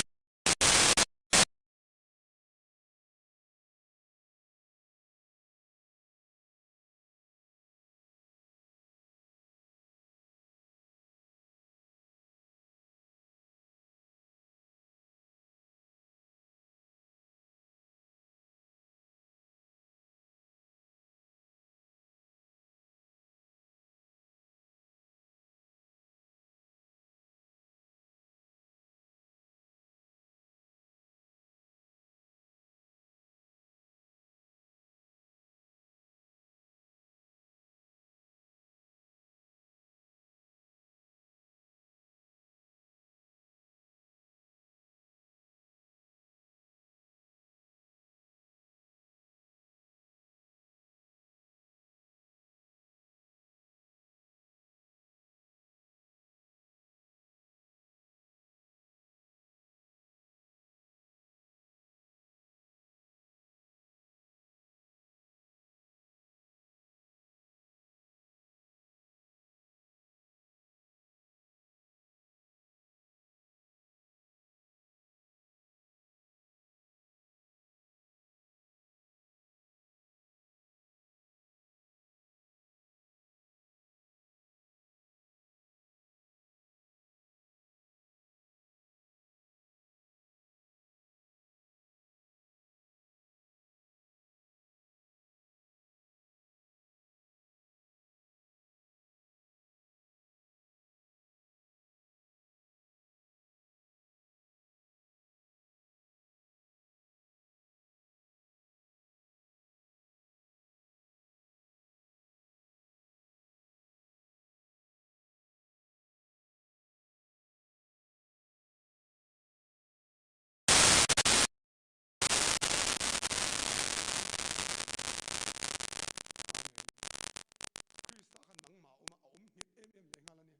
Krista kha nangmah awma a awm nghet em em leh nghal a ni.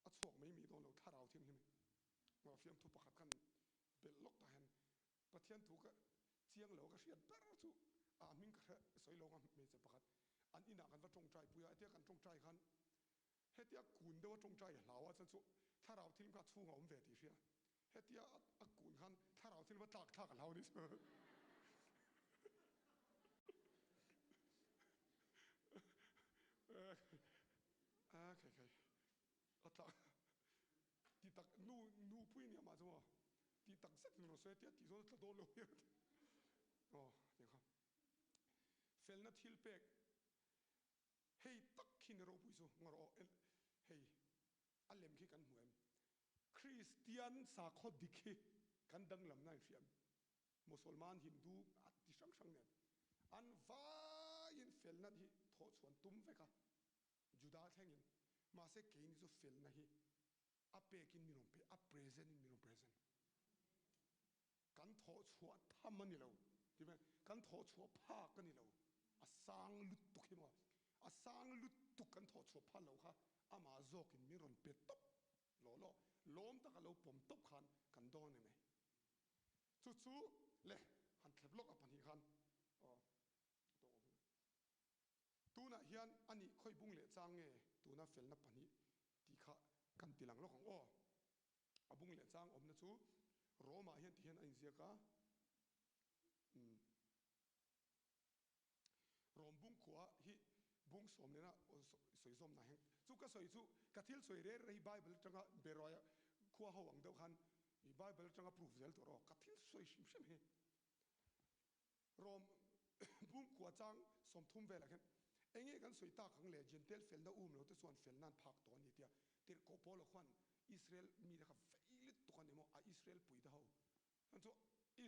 A chhuak mai mai dawn lo thlarau thianghlim hi. Ngaw fiamthu pakhat khan belh lawk tah hian Pathian thu ka chiang lo ka hriat ber chu a hming ka hre sawi lo nga hmeichhe pakhat an inah kan va tawngtai pui a, hetia kan tawngtai khan Hetia kun deuha tawngtai a hlau a chuan chu thlarau thil kha chhung a awm ve tih hria. Hetia a kun khan thlarau thil va tlak thlak a hlau ni chu. A khai khai a tlak ti tak nu nu pui nia mah chu maw ti tak zet in rawn sawi a tia tih chuan a tla dawn lo hian aw tiang kha felna thil pek Hei tak khi ni ropui chu ngaw rawh aw, hei a lem khi kan hmu em? Kristian sakhaw dik hi kan danglamna in hria em? Mosolman, Hindu a ti hrang hrang nen an vaiin felna hi thawh chhuan tum vek a, Juda thlengin. Mahse keini chu felna hi a pekin min rawn pe, a present in min rawn present. Kan thawh chhuah tham a ni lo, ti mai, kan thawh chhuah phak a ni lo, a sang lutuk hi maw, a sang lutuk kan thawh chhuah phal lo kha amah zawkin min rawn pe tawp law law, lawm taka lo pawm tawp khan kan dawn a ni mai. Chu chu le han thlep lawk a pahnih khan aw tunah hian a nih khawi bung leh chang nge tuna felna pahnih tih kha kan ti lang lawk ang aw. A bung leh chang awmna chu Rome ah hian. inziak a? Umm. Rom bung khua hi bung sawm nena sawi zawm na heng chu ka sawi chu ka thil sawi reng reng hi Bible atanga Beroia khua ho ang deuh khan i Bible atanga proof zel tur aw ka thil sawi hrim hrim hi Rom bung khua chang 30 velah khan enge kan sawi tak ang le Gentile felna um lo te chuan fel nan phak tawh a ni tia tirhkoh Paula khuan Israel mite kha vei lutuk a ni maw a Israel puite ho Chuan chu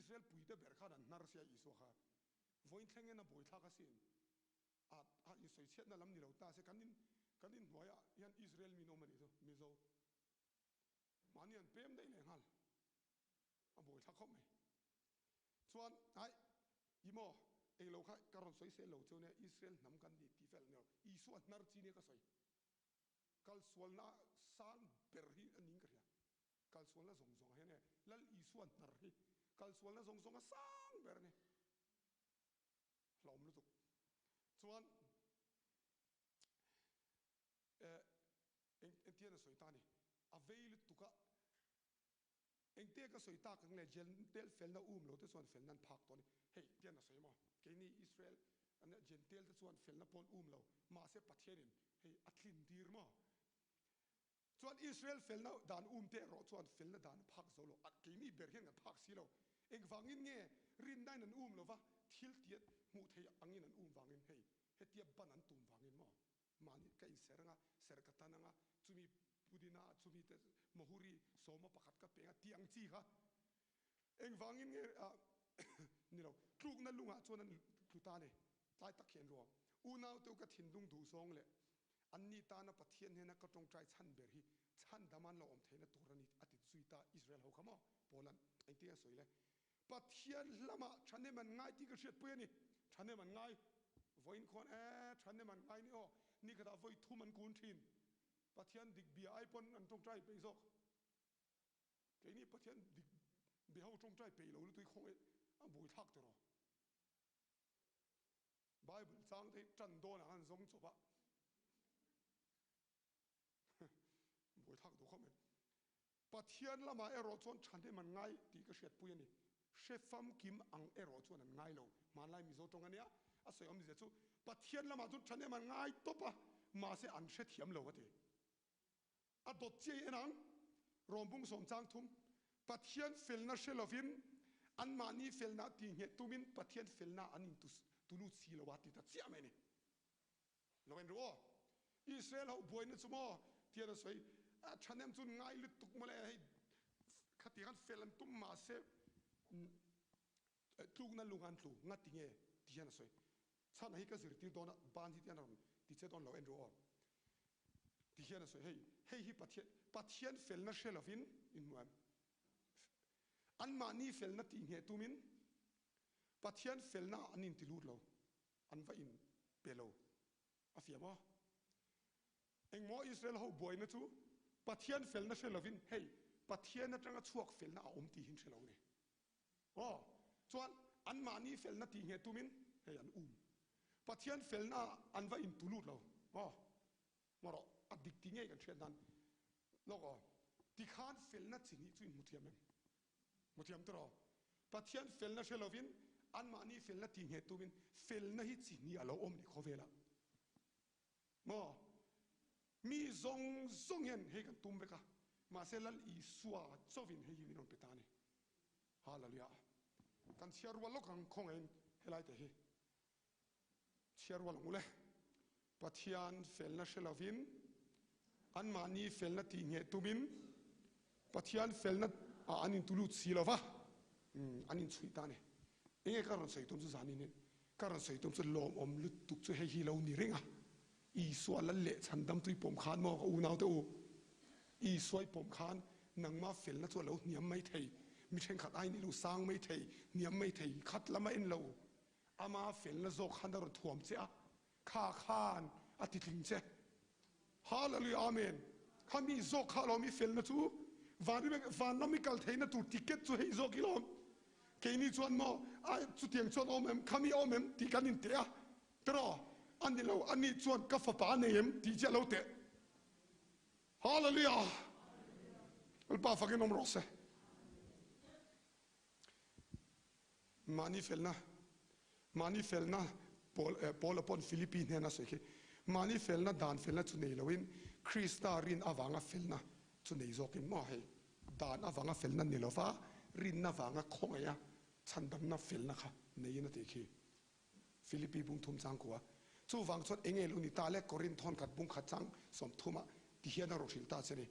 Israel puite ber khan an hnar sia Isua kha vawiin thlengin a buaithlak asin. A a insawichhiatna lam ni lo ta se kan in kan inhnuaiah hian Israel mi an awm a nih chu Mizo mahni an pem daih leh nghal a buaithlak khawp mai. Chuan ai i maw englo kha ka rawn sawi sel lo cheu nia Israel hnam kan ni tih fel a ni lo Isua hnar chi nia ka sawi. Kalsualna sang ber hi a niin ka hria. Kalsualna zawng zawngah hian e Lal Isua hnar hi kalsualna zawng zawnga sang ber a ni. Hlauhawm lutuk. Chuan eh eng engtian a sawi ta a ni. A vei lutuk a, engte ka sawi tak ang le Jentail felna um lo te chuan felna an phak tawh a ni. Hei tian a sawi maw? Keini Israel Jentail te chuan felna pawh an um lo. Mahse Pathianin hei a tlin dir maw? Chuan Israel felna dan um te erawh chuan felna dan a phak zo lo. A keini ber hian kan phak si lo. Engvangin nge rinnain an um lova thil tiat hmuh theih angin an um vangin hei hetia ban an tum vangin maw mahni ka inser anga serh ka tan anga chumi pudina chumi te mahuri sawma pakhat ka peng a tih ang chi kha Engvangin nge ni lo, tlukna lungah chuan an tlu ta a ni. Tlai tak hian ruang unaute u ka thinlung duh zawng leh anni tana Pathian hnena ka tawngtai chhan ber hi chhandam an lo awm theihna tur a ni a ti zui ta Israel ho kha maw? Paula'n engtin a sawi le? Pathian lamah thahnem an ngai tih ka hriatpui a ni. Thahnem an ngai. Vawiin khuan e, thahnem an ngai ni aw. Nikhatah vawi thum an kun thin. Pathian dik bia ai pawn an tawngtai peih zawk. Keini Pathian dik be ho tawngtai peih lo lutuk hi khawngaih a buaithlak tawh rawh. Bible chang te hi tan dawn ah khan zawng chawp a buaithlak duh khawp mai. Pathian lamah erawh chuan thahnem an ngai tih ka hriatpui a ni. Hre famkim ang erawh chuan an ngai lo. Hmanlai Mizo tawng a nia, a sawi awmzia chu Pathian lamah chuan thahnem an ngai tawp a, mahse an hrethiam lo a ti. A dawt chiai en ang. Rawmbung sawm chang thum, Pathian felna hre lovin anmahni felna tih nghet tumin Pathian felna an in tu lut si lo a ti ta chiah mai a ni. Lo en ru aw. Israel ho buaina chu maw tian a sawi a thahnem chu ngai lutuk mawle hei khati khan fel an tum mahse Tlukna lung an tlu nga ti nge ti hian a sawi. Chhan hi ka zirtir dawn a, ban hi tian a rawn ti che dawn lo en ru aw. Ti hian a sawi hei, hei hi Pathian, Pathian felna hre lovin in hmu em? Anmahni felna tih ngheh tumin Pathian felna ah an inti lut lo, an va in pe lo. A fiam a. Engmaw Israel ho buaina chu Pathian felna hre lovin hei Pathian atanga chhuak felna a awm tih hi an hre lo a ni. Aw, chuan anmahni felna tih ngheh tumin hei an um. Pathian felna ah an va intu lut lo. Aw, ngaw rawh, a dik ti ngei kan hriat nan lawk aw. Tikhan felna chi hnih chu in hmu thiam em? Hmu thiam tawh rawh. Pathian felna hre lovin anmahni felna tih ngheh tumin felna hi chi hnih a lo awm ni khawvelah. Maw? Mi zawng zawng hian hei kan tum vek a, mahse Lal Isua chauhin hei hi min rawn pe ta a ni. Hallelujah! Kan chhiar rual lawk ang khawngaihin helai te hi chhiar rual ang u le. Pathian felna hre lovin anmahni felna tih ngheh tumin Pathian felna ah an intulut si lo va, an inchhuih ta a ni. Enge ka rawn sawi tum chu zanin hi? Ka rawn sawi tum chu lawmawm lutuk chu hei hi lo ni reng a, Isua lal leh chhandam tui pawm khan maw ka unaute u, Isua i pawm khan nangma felna chu a lo hniam mai thei, mi thenkhat aiin i lo sang mai thei, hniam mai thei, khat lam a en lo, ama felna zawk khan a rawn thuam che a, Kha khan a ti tling che. Hallelujah Amen. Kha mi zawk kha alawm i felna chu van van lam i kal theihna tur ticket chu hei zawk i lawm. Keini chuan maw a chutiang chuan awm em kha mi awm em tih kan inteh a tiraw a ni lo a nih chuan ka fapa a nei em tih chiah lo teh. Hallelujah. Lalpa fakin awm rawh se. Mahni felna, mahni felna Paul Paula pawn Philippi hnena sawi khi, mahni felna dan felna chu nei loin Krista rin avanga felna chu nei zawkin maw hei dan avanga felna ni lova rinna vanga khawngaih a chhandamna felna kha neiin a tih khi. Philippi bung thum chang kua. Chuvang chuan enge lo ni ta le Korinth thawnkhat bung khat chang 30 ah ti hian a rawn hrilh ta che ni.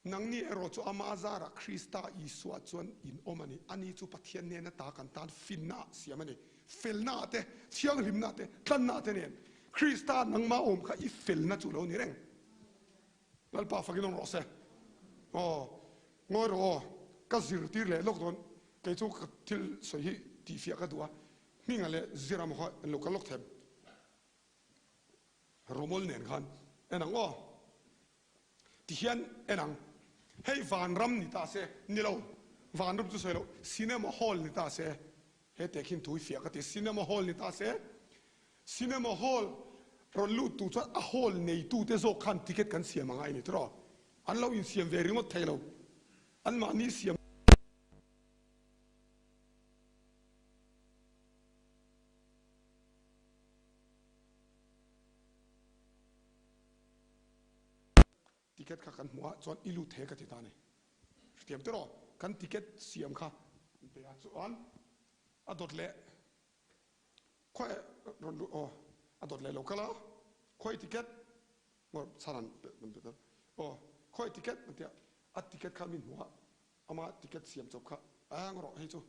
Nangni erawh chu ama zarah Krista Isua chuan in awm a ni. Ani chu Pathian nena ta kan tan finna ah siam a ni. Felna ah te, thianghlimna ah te, tlanna ah te nen Krista nangma awm kha i felna chu lo ni reng. Lalpa fakin awm rawh se. Aw, ngawi rawh aw, ka zirtir leh lawk dawn. Kei chu ka thil sawi hi tihfiah ka duh a, hminga leh zira maw kha an lo kal lawk them. Romol nen khan en ang aw. Tihian en ang, hei vanram ni ta se, ni lo, vanram chu sawi loh, cinema hall ni ta se, he teh khin thu hi fiah ka ti, cinema hall ni ta se, cinema hall rawn lut tur chuan a hall neitute zawk khan ticket kan siam angai ni tiraw, an lo insiam ve ringawt thei lo, anmahni siam. Ticket kha kan hmuh ah chuan i lut he ka ti ta a ni. Hrethiam te rawh, kan ticket siam kha an pe a chuan a dawt leh khawi rawn lut aw a dawt leh lo kal a khawi ticket ngawr chhan an pe an pe ta aw khawi ticket an ti a a ticket kha min hmuh a ama ticket siam chawp kha eng rawh hei chu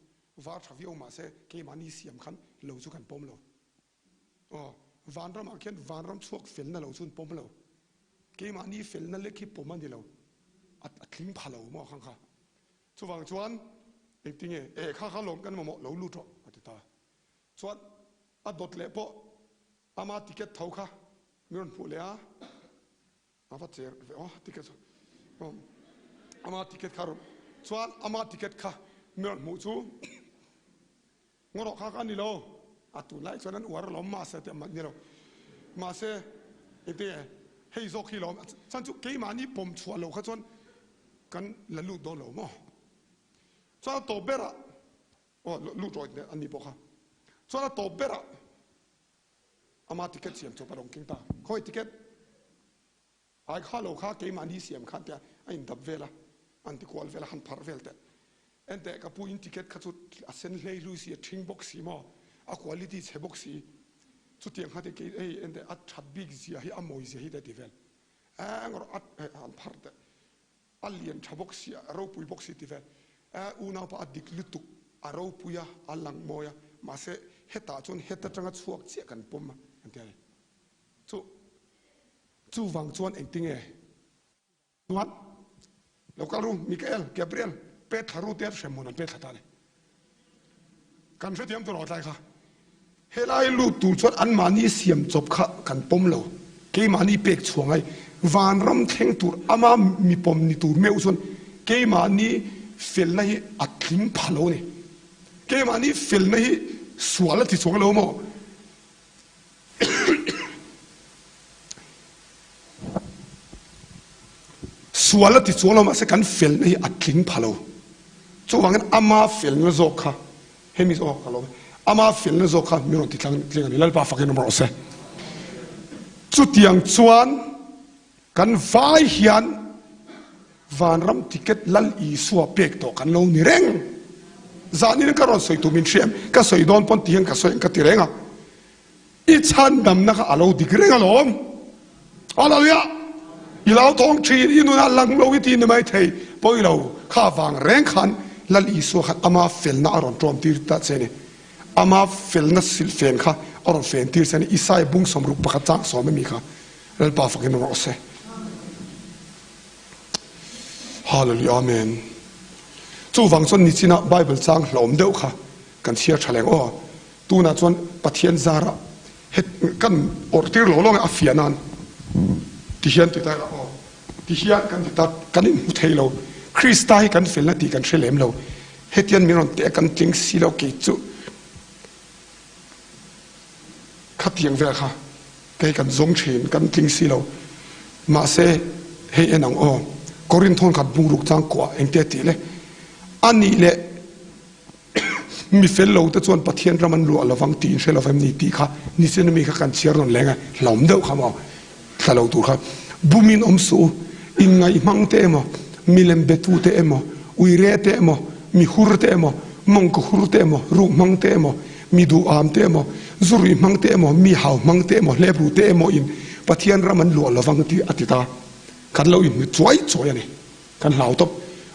var tha viau mahse keimahni siam khan lo chu kan pawm lo. Aw, vanramah khian vanram chhuak felna lo chu an pawm lo. Keimahni felna lek hi pawm a ni lo, a tling pha lo maw khang kha. Chuvang chuan engtinge, eh kha kha lawm kan mamawh lo lut rawh a ti ta. Chuan a dawt leh pawh ama ticket tho kha min rawn hmuh leh a. A va cher ve aw ticket chu ama ticket kha rawn chuan ama ticket kha mi rawn hmuh chu ngawrawh kha kha a ni lo a tunlai chuan an uar alawm mahse tih a ni lo mahse engtin nge hei zawk hi lawm chhan chu keimahni pawm chhuah lo kha chuan kan la lut dawn lo maw chuan a tawp berah aw lut rawih an ni pawh kha chuan a tawp berah Ama ticket siam chawp a rawn keng ta. Khawi ticket? Ai kha lo kha keimahni siam khan tia a indap vel a, an ti kual vel a, han pharh vel teh. Enteh ka pu in ticket kha chu a sen hlei hlui si, a ṭhing bawk si maw, a quality chhe bawk si. Chutiang kha te kei hei enteh a ṭhat bik zia hi a mawi zia hi te ti vel. Eng rawh a han pharh teh. A lian tha bawk si a, a ropui bawk si ti vel. E, unaupa a dik lutuk, a ropui a, a lang mawi a, mahse hetah chuan het atanga chhuak chiah kan pawm a, an ti a ni. Chu, chuvang chuan engtinge? Chuan, lo kal ru, Mikael, Gabriel, pet thla ru tia hremhmun an pet thla ta a ni. Kan hrethiam tur aw tlai kha. Helai lut tur chuan anmahni siam chawp kha kan pawm lo. Keimahni pek chhuah ngai. Vanram thleng tur ama mi pawm ni tur meuh chuan keimahni felna hi a tling pha lo a ni. Keimahni felna hi sual a ti chuang lo maw? Sual a ti chuang lo mahse kan felna hi a tling pha lo. Chuvangin ama felna zawk kha hemi aw ka lawm e ama felna zawk kha min rawn ti tlang tling a ni Lalpa fakin awm rawh se. Chutiang chuan kan vai hian Vanram ticket Lal Isua pek tawh kan lo ni reng. Zanin ka rawn sawi tur min hria em? Ka sawi dawn pawn ti hian ka sawi ang ka ti reng a. I chhandamna kha a lo dik reng alawm. Hallelujah! I lo thawng thin, i nunah lang lo i ti ni mai thei. Pawi lo, kha vang reng khan Lal Isua khan ama felna a rawn ṭawm tir ta che a ni. Ama felna silhfen kha a rawn fen tir che a ni. Isaiah bung 61 chang sawm ami kha Lalpa fakin rawh se. Hallelujah Amen. Chuvang chuan nichinah Bible chang hlawm deuh kha kan chhiar tha leng aw. Tunah chuan Pathian zarah het kan awrh tir lo lawng e a fiah nan ti hian ti ta ila aw. Ti hian kan ti ta kan inhmu thei lo. Krista hi kan felna tih kan hre lem lo. Hetian min rawn teh a kan tling si lo kei chu. Khatiang vel kha kei kan zawng thin, kan tling si lo. Mahse, hei en ang aw, Korinth thawn khat bungruk chang kuah engte tih le? A nih leh Mi fel lo te chuan Pathian ram an luah lovang tih in hre lovem ni tih kha nichin ami kha kan chhiar rawn leng a, hlauhawm deuh kha maw thla lo tur kha. Bumin awm suh u, inngaihmang te emaw, milem betu te emaw, uire te emaw, mi hur te emaw, mawngkaw hur te emaw, ruk hmang te emaw, mi duham te emaw, zurui hmang te emaw, mi hau hmang te emaw, hlepru te emaw in Pathian ram an luah lovang tih a ti ta. Kan lo inhmu chuai chuai a ni. Kan hlau tawp.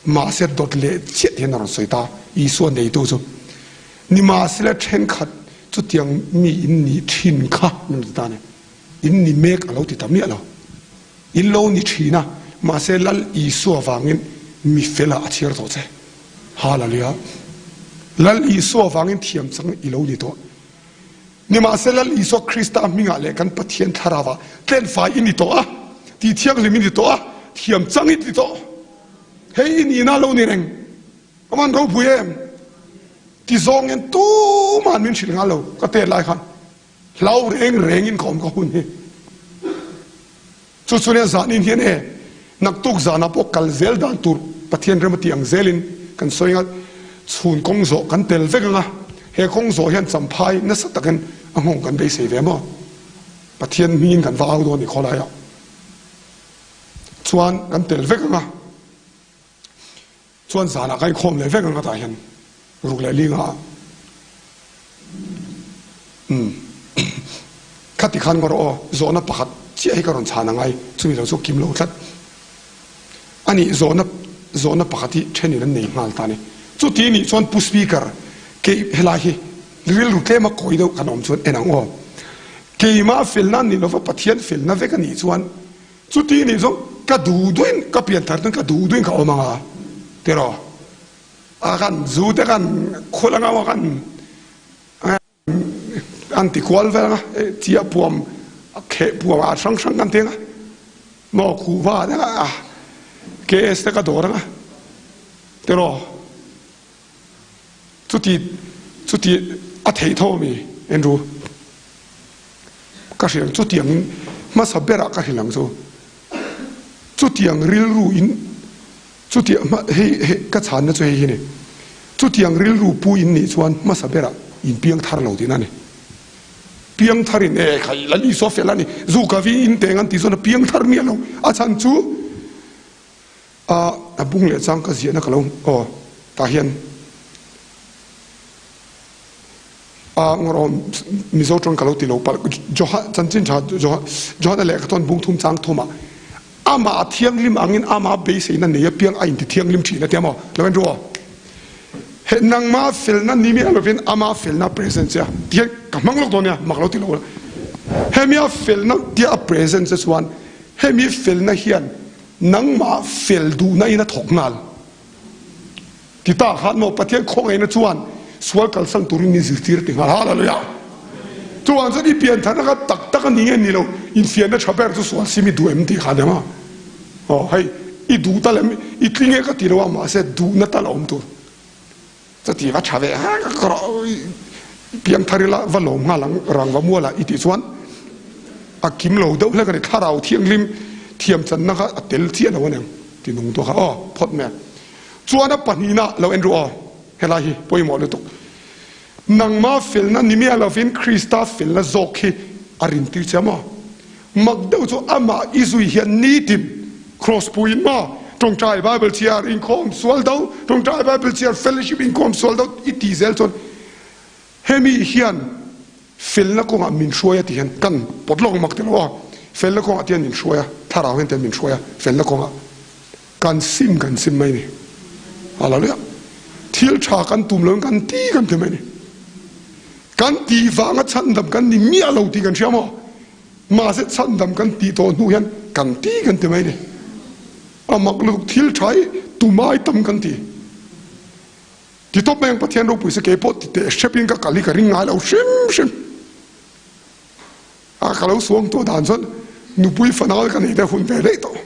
Mahse dawt leh chiah hian a rawn sawi ta, Isua neitu chu. Nimahsela thenkhat chutiang mi in nih thin kha min rawn ti ta a ni. In ni mek a lo ti ta miah lo. In lo ni thin a, mahse Lal Isua vangin mi felah a chhiar tawh che. Hallelujah! Lal Isua vangin thiam chang i lo ni tawh. Nimahse Lal Isua Krista hmingah leh kan Pathian thlarauah tlenfai i ni tawh a, ti thianghlim i ni tawh a, thiam chang i ti tawh. Hei i nihna lo ni reng. A van ropui em? Ti zawngin tuma'n min hrilh nghal lo ka tet lai khan. Hlau reng rengin ka awm ka hun hi. Chu chu nia zanin hian e, naktuk zanah pawh kal zel dan tur Pathian rem a tih ang zelin kan sawi ang a, chhun kawng zawh kan tel vek ang a, he kawng zawh hian champhai nasa takin a nghawng kan beisei ve maw? Pathian hmingin kan va au dawn i khawlaiah chuan kan tel vek ang a. Chuan zanah ka inkhawm leh vek ang ka tah hian ruk leh ling ah umm khati khan ka rawh aw zawhna pakhat chiah hi ka rawn chhan angai chumi lo chu kim lo tlat anih zawhna zawhna pakhat hi thenin an nei nghal ta a ni chuti nih chuan pu speaker kei helai hi rilru tlema kawi deuh kan awm chuan en ang aw keimah felna ni lova Pathian felna vek anih chuan Chuti nih zawng ka duh duhin ka pian thar chuan ka duh duhin ka awm ang a tiraw a kan zu te kan khul anga maw kan an ti kual vel anga chiah puam kheh puam ah hrang hrang kan ti anga maw khuhva te a KS te ka dawr anga tiraw chuti chuti a theih tho ami Andrew. Ka hrilh ang chutiangin hmasa berah ka hrilh ang chu. Chutiang rilru in chutiang hma hei hei ka chhanna chu hei hi ni. Chutiang rilru pu in nih chuan hmasa berah in piang thar lo tihna a ni. Piang thar in e khai Lal Isua fel a ni zu ka vi in teng an tih chuan a piang thar miah lo. A chhan chu a a bung leh chang ka ziahna ka lo aw tah hian. A ngawrawm Mizo tawng ka lo ti lo palh Johan chanchin tha Johan Johana lehkha tawn bung thum chang thum ah amah a thianghlim angin amah beiseina nei apiang a inti thianghlim thin a tia maw lo en ru aw he nangmah felna ni miah lovin ama felna present che a ti hian ka hmang lawk dawn nia mak lo ti lo hemi a felna tia a present che chuan hemi felna hian nangmah fel duhna in a thawk nghal. Ti ta khan maw Pathian khawngaihna chuan sual kalsan turin min zirtir ti nghal. Hallelujah! Chuvang chuan i piantharna kha tak tak a ni nge ni lo, infiahna tha ber chu sual sim i duh em tih kha nia maw? Aw hei, i duh tal em, i tling e ka ti lo a, mahse duhna tal a awm tur. Chuti va tha ve ha ka rawh i piangthar ila va lawm nghal ang rangva mualah i tih chuan a kim lo deuh hlek a ni, thlarau thianghlim thiamchanna kha a tel chiah lo a niang ti nung tu kha aw phawt mai a. Chuan a pahnihna lo en ru aw, helai hi pawimawh lutuk. Nangma felna ni miah lovin Krista felna zawk hi a rintir che maw? Mak deuh chu amah i zui hian nitin Kraws puiin maw tawngtai Bible chhiar inkhawm sual do, tawngtai Bible chhiar fellowship inkhawm sual do i ti zel chuan hemi hian felna kawngah min hruai a ti hian kan pawt lawk mak ti lo aw, felna kawngah tian min hruai a, thlarau hian tian min hruai a felna kawngah. Kan sim kan sim mai ni. Hallelujah. Thil tha kan tum lo in kan ti kan ti mai ni. Kan ti vanga chhandam kan ni miah lo tih kan hria maw? Mahse chhandam kan tih tawh hnu hian kan ti kan ti mai ni. A mak lutuk thil tha hi tumai tam kan ti. Ti tawp mai ang Pathian ropui se keipawh ti teh hrep in ka kal hi ka ring ngai lo hrim hrim. A ka lo suang tawh dan chuan nupui fanau ka nei te hun ve daih tawh.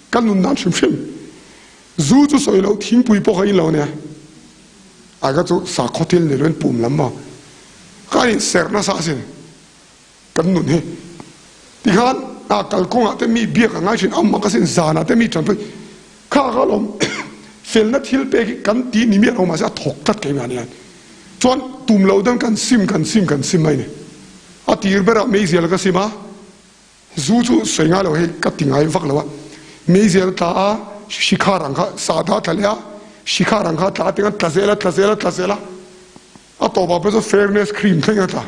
Ka nun dan hrim hrim. Zu chu sawi loh thingpui pawh ka in lo nia. A ka chu sakhaw thil ni loin pum lam maw. Ka in serh nasa asin kan nun hi. Tikhan a kalkawngah te mi biak a ngai thin a mak asin zanah te mi tanpui kha kha lawm felna thil pek hi kan ti ni miah lo mahse a thawk tlat keimah nia. Chuan tum loh deuhin kan sim kan sim kan sim mai ni. A tir berah meizial ka sim a, zu chu sawi ngai lo hei ka ti ngai vak lo a. Meizial tla a, shikhar ang kha sahdah tla leh a, shikhar ang kha tla a tinga tla zel a tla zel a tla zel a. A tawpah pawh chuan fairness cream thleng a tla.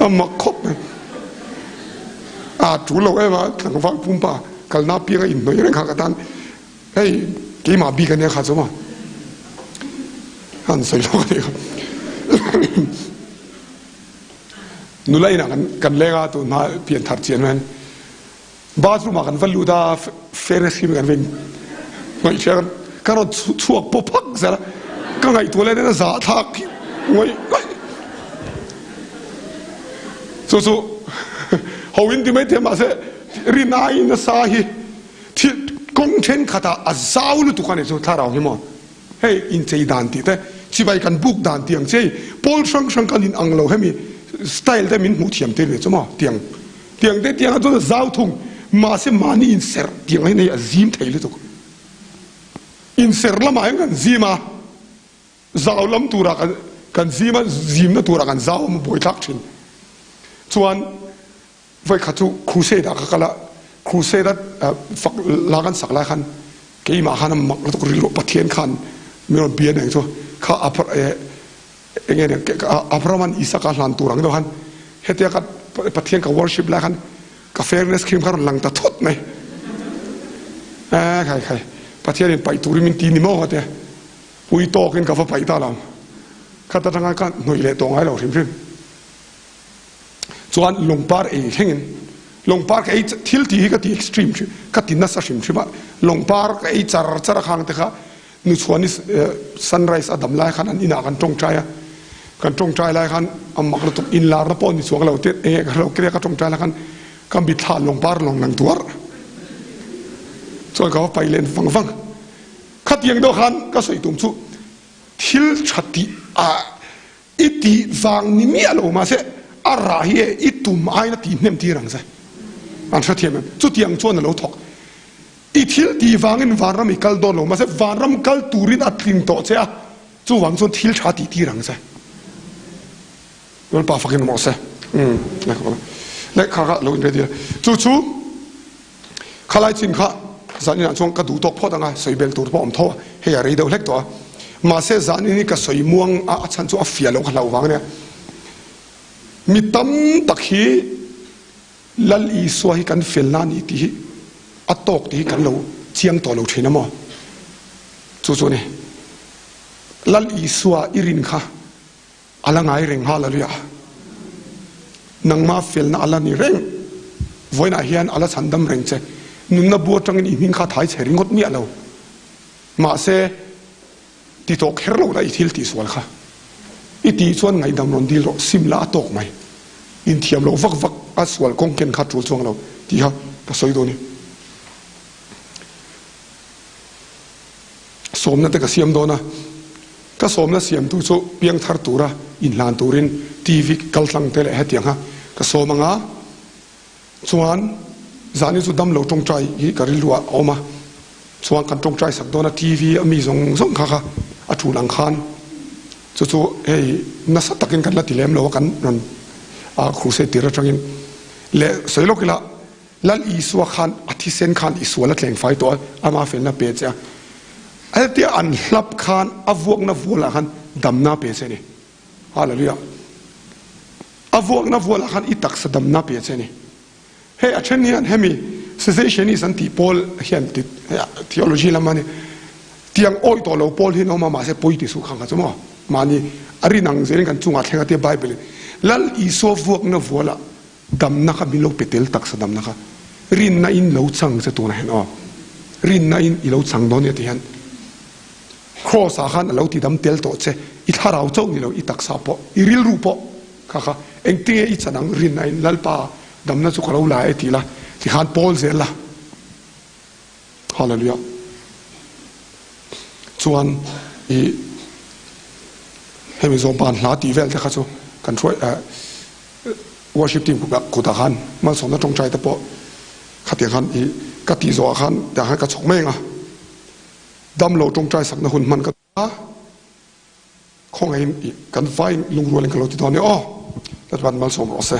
A mak khawp mai. A tul lo em a, tlangval pumpa kalna apianga inhnawih reng kha ka tan hei keimah bik ania kha chu maw. Han sawi lawk a nih kha. Nula inah kan kan leng a tun hma pian thar chian hian Bathroom ah kan va lut a, fairness hi kan va in ngaih hria ka rawn chhuak pawp phak zel a, ka ngaihtuah leh nen a zahthlak hi ngawih ngawih. Chu chu ho in ti mai thei mahse rin aiin nasa hi thil kawng thenkhat ah a zau lutuk a ni chu thlarau hi maw. Hei inchei dan tih te, chibai kan buk dan tih ang che hei pawl hrang hrang kan in ang lo hemi style te min hmuh thiam tir ve chu maw tiang tiang te tiang ah chuan a zau thung mahse mahni inserh tiang hian hei a zim thei lutuk inserh lamah hian kan zim a zau lam turah kan kan zim a zimna turah kan zau a maw buaithlak thin chuan. Voikhat chu crusade ah ka kal a, crusade a fak la kan sak lai khan keimah khan a mak lutuk rilru Pathian khan min rawn bia nen chu kha enge nen Abraham an Isaac a hlan tur ang deuh khan hetia ka Pathian ka worship lai khan ka fairness cream kha rawn lang ta thut mai khai khai Pathian in paih turin min ti ni maw ka tia ui tawkin ka va paih ta lo khat atanga ka hnawih leh tawh ngai lo hrim hrim. Chuan lungpar ei thlengin lungpar ka ei thil tih hi ka ti extreme hrim ka ti nasa hrim hrim a lungpar ka ei char char a khang te kha nuchhuani sunrise a dam lai khan an inah kan tawngtai a kan tawngtai lai khan a mak lutuk inlarna pawh ni chuang lo te eng nge ka hrelo kria ka tawngtai lai khan ka mitthla lungpar lawng lang tuar chuan ka va pai len vang vang khatiang deuh khan ka sawi tum chu thil tha tih a I tih vang ni miah lo mahse a rah hi e i tum aiin a tih hnem tir ang che. An hrethiam em? Chutiang chuan a lo thawk. I thil tih vangin vanram i kal dawn lo mahse vanram kal turin a tling tawh che a, chuvang chuan thil tha tih tir ang che. Lalpa fakin awm rawh se. Umm lehkha kha lo in ready a. Chu chu. Khalai chin kha zaninah chuan ka duh tawk phawt ang a, sawi bel tur pawh a awm tho a, hei a rei deuh hlek tawh a. Mahse zanin hi ka sawi muang a, a chhan chu a fiah loh ka hlauh vang a nia. Mi tam tak hi Lal Isua hi kan felna a ni tih hi a tawk tih hi kan lo chiang tawh lo thin a maw? Chu chu a ni. Lal Isua i rin kha. A la ngai reng nghal a ria. Nangmah felna a la ni reng. Vawiinah hian a la chhandam reng che. Nunna bu atangin i hming kha thai chhe ringawt miah lo. Mahse, ti tawh kher lo la i thil tihsual kha. I tih chuan ngaihdam rawn dil rawh, sim la a tawk mai. Inthiam loh vak vak a sual kawng ken kha tul chuang lo tih kha ka sawi dawn i. Sawmna te ka siam dawn a, ka sawmna siamtu chu piangthar tura inhlan turin TV kaltlang te leh hetiang kha ka sawm ang a, chuan zani chu damlo tawngtai hi ka rilru ah a awm a, chuan kan tawngtai sak dawn a TV a mi zawng zawng kha kha a tul ang khan chu chu hei nasa takin kan la ti lem lo a kan rawn crusade tir atangin leh sawi lawk ila. Lal Isua khan a thisen khan i sual a tleng fai tawh a, ama felna pe che a. Hetia an hlap khan a vuakna vualah khan damna pe che a ni. Hallelujah. A vuakna vualah khan i taksa damna pe che a ni. Hei a then hian hemi cessationist an tih pawl hian theology lam a ni. Tiang awih tawh lo pawl hi an awm a, mahse pawi ti suh kha kha chu maw? Mahni a rin ang zelin kan chungah thleng a tia Bible in Lal Isua vuakna vualah Damna kha min lo pe tel taksa damna kha rinna in lo chang che tunah hian aw rinna in i lo chang dawn nia ti hian Kraws ah khan a lo ti dam tel tawh che i thlarau chauh ni lo i taksa pawh i rilru pawh kha kha engtinge i chan ang rinna in Lalpa damna chu ka lo la e ti la ti khan pawl zel la Hallelujah chuan i hemi zawng ban hla tih vel te kha chu kan hruai Worship team kutah khan malsawmna tawngtai te pawh khatiang khan i ka tih zawhah khan tiang khan ka chhawk mai ang a, damlo tawngtai sakna hun hman ka duh a. Khawngaihin i kan vaiin lungrualin ka lo ti dawn e aw. Lalpan malsawm rawh se.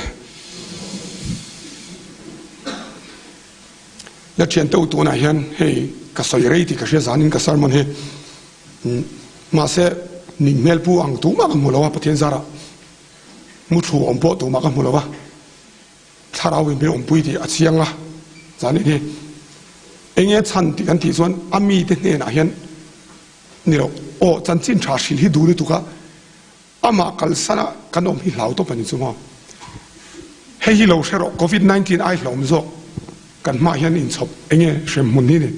La thian teuh tunah hian hei ka sawi rei tih ka hria zanin ka sermon hi mahse ning hmel pu ang tumah ka hmu lo a Pathian zarah muthlu awm pawh tumah ka hmu lo a thlarau in min awmpui tih a chiang a zanin hi enge chhan tih kan tih chuan a mite hnenah hian ni lo aw chanchin tha hrilh hi duh lutuk a Amah kalsana kan awm hi hlau tawp a ni chu maw? Hei hi lo hre rawh, Covid 19 ai hlawm zawk kan hmaah hian inchhawp enge hremhmun hi ni.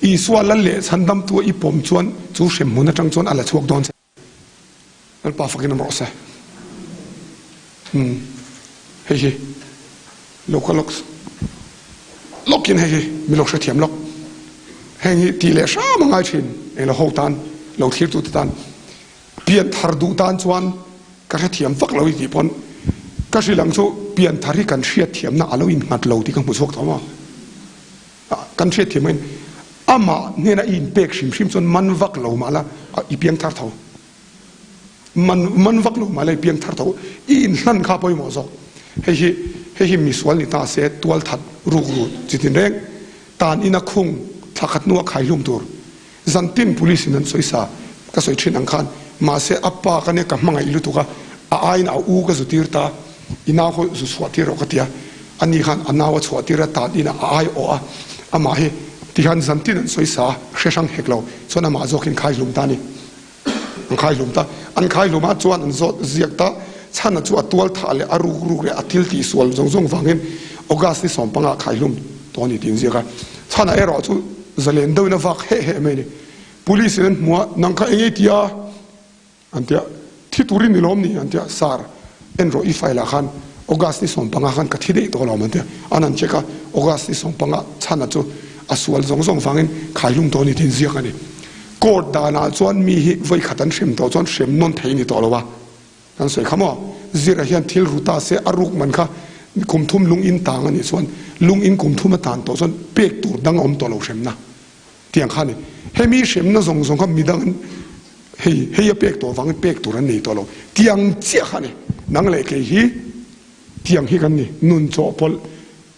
Isua lal leh chhandamtu a i pawm chuan chu hremhmun atang chuan a la chhuak dawn che. Lalpa fakin awm rawh se. Umm hei hi lo ka lawk lawkin hei hi mi lo hrethiam lawk. Heng hi tih leh hram a ngai thin englo ho tan lo thlirtute tan. Pian thar duh tan chuan ka hrethiam vak lo i tih pawn ka hrilh ang chu pian thar hi kan hriatthiamna a lo innghat lo tih ka hmu chhuak tawh maw? Kan hriatthiam angin amah hnena i inpek hrim hrim chuan man vak lo mah la i piang thar tho. Man man vak lo mah la i piang thar tho. I inhlan kha a pawimawh zawk. Hei hi hei hi misual ni ta se tualthat rukru chi tinreng tan ina khung thla khat hnua khaihlum tur. Zantin police in an sawi sa ka sawi thin ang khan mahse a pa ka nia ka hmangaih lutuk a, a aiin a u ka zu tir ta, i nau khaw zu chhuah tir rawh ka ti a, ani khan a nau a chhuah tir a, tan inah a ai awh a, amah hi tikhan zantin an sawi sa hre hrang hek lo chuan amah zawkin khai hlum ta a ni. An khai hlum ta, an khai hlum a chuan an zawt ziak ta, chhana chu a tual thah leh a ruk ruk leh a thil tih sual zawng zawng vangin August ni sawmpanga khai hlum tawh a ni tiin ziak a. Chhana erawh chu zalen deuhin a vak heh heh mai a ni. Police in an hmu a, nang kha eng ei tia? An ti a, thi turin ni lawm ni? An ti a, Sir, en rawh i file ah khan August ni sawmpanga khan ka thi daih tawh alawm an ti a, an han check a, August ni sawmpanga chhana chu a sual zawng zawng vangin khai hlum tawh a ni tiin ziak a ni. Court danah chuan mi hi vawi khat an hrem tawh chuan hrem nawn thei ni tawh lo a, kan sawi kha maw? Zira hian thil ru ta se a ruk man kha kum thum lung in tang a nih chuan lung in kum thum a tan tawh chuan pek tur dang a awm tawh lo hremna tiang kha a ni. Hemi hremna zawng zawng kha midang an hei hei a pek tawh vangin pek tur an nei tawh lo tiang chiah kha a ni. Nang leh kei hi tiang hi kan ni nun chawhpawlh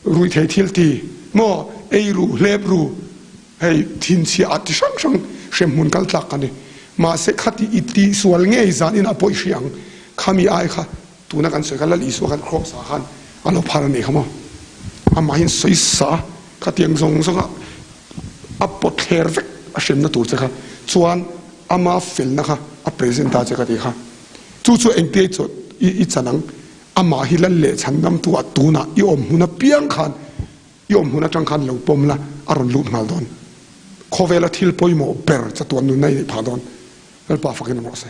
ruihtheih thil ti maw ei ru hlep ru Hei thinchhia ah ti hrang hrang hremhmun kal tlak ka ni. Mahse khati i tihsual ngei zan in a pawi hri ang. Khami ai kha tuna kan sawi kha Lal Isua khan Cross ah khan a lo phar a nei kha maw. Amahin sawi sa khatiang zawng zawng a a pawt thler vek a hremna tur che kha chuan ama felna kha a present ta che ka ti kha. Chu chu engtia i chawt i chan ang. Amah hi Lal leh chhan ngamtu ah tunah i awm hmun apiang khan I awm hmun atang khan lo pawm la, a rawn lut nghal dawn. Khawvela thil pawimawh ber chatuan nunna i neih phah dawn. Lalpa fakin awm rawh se.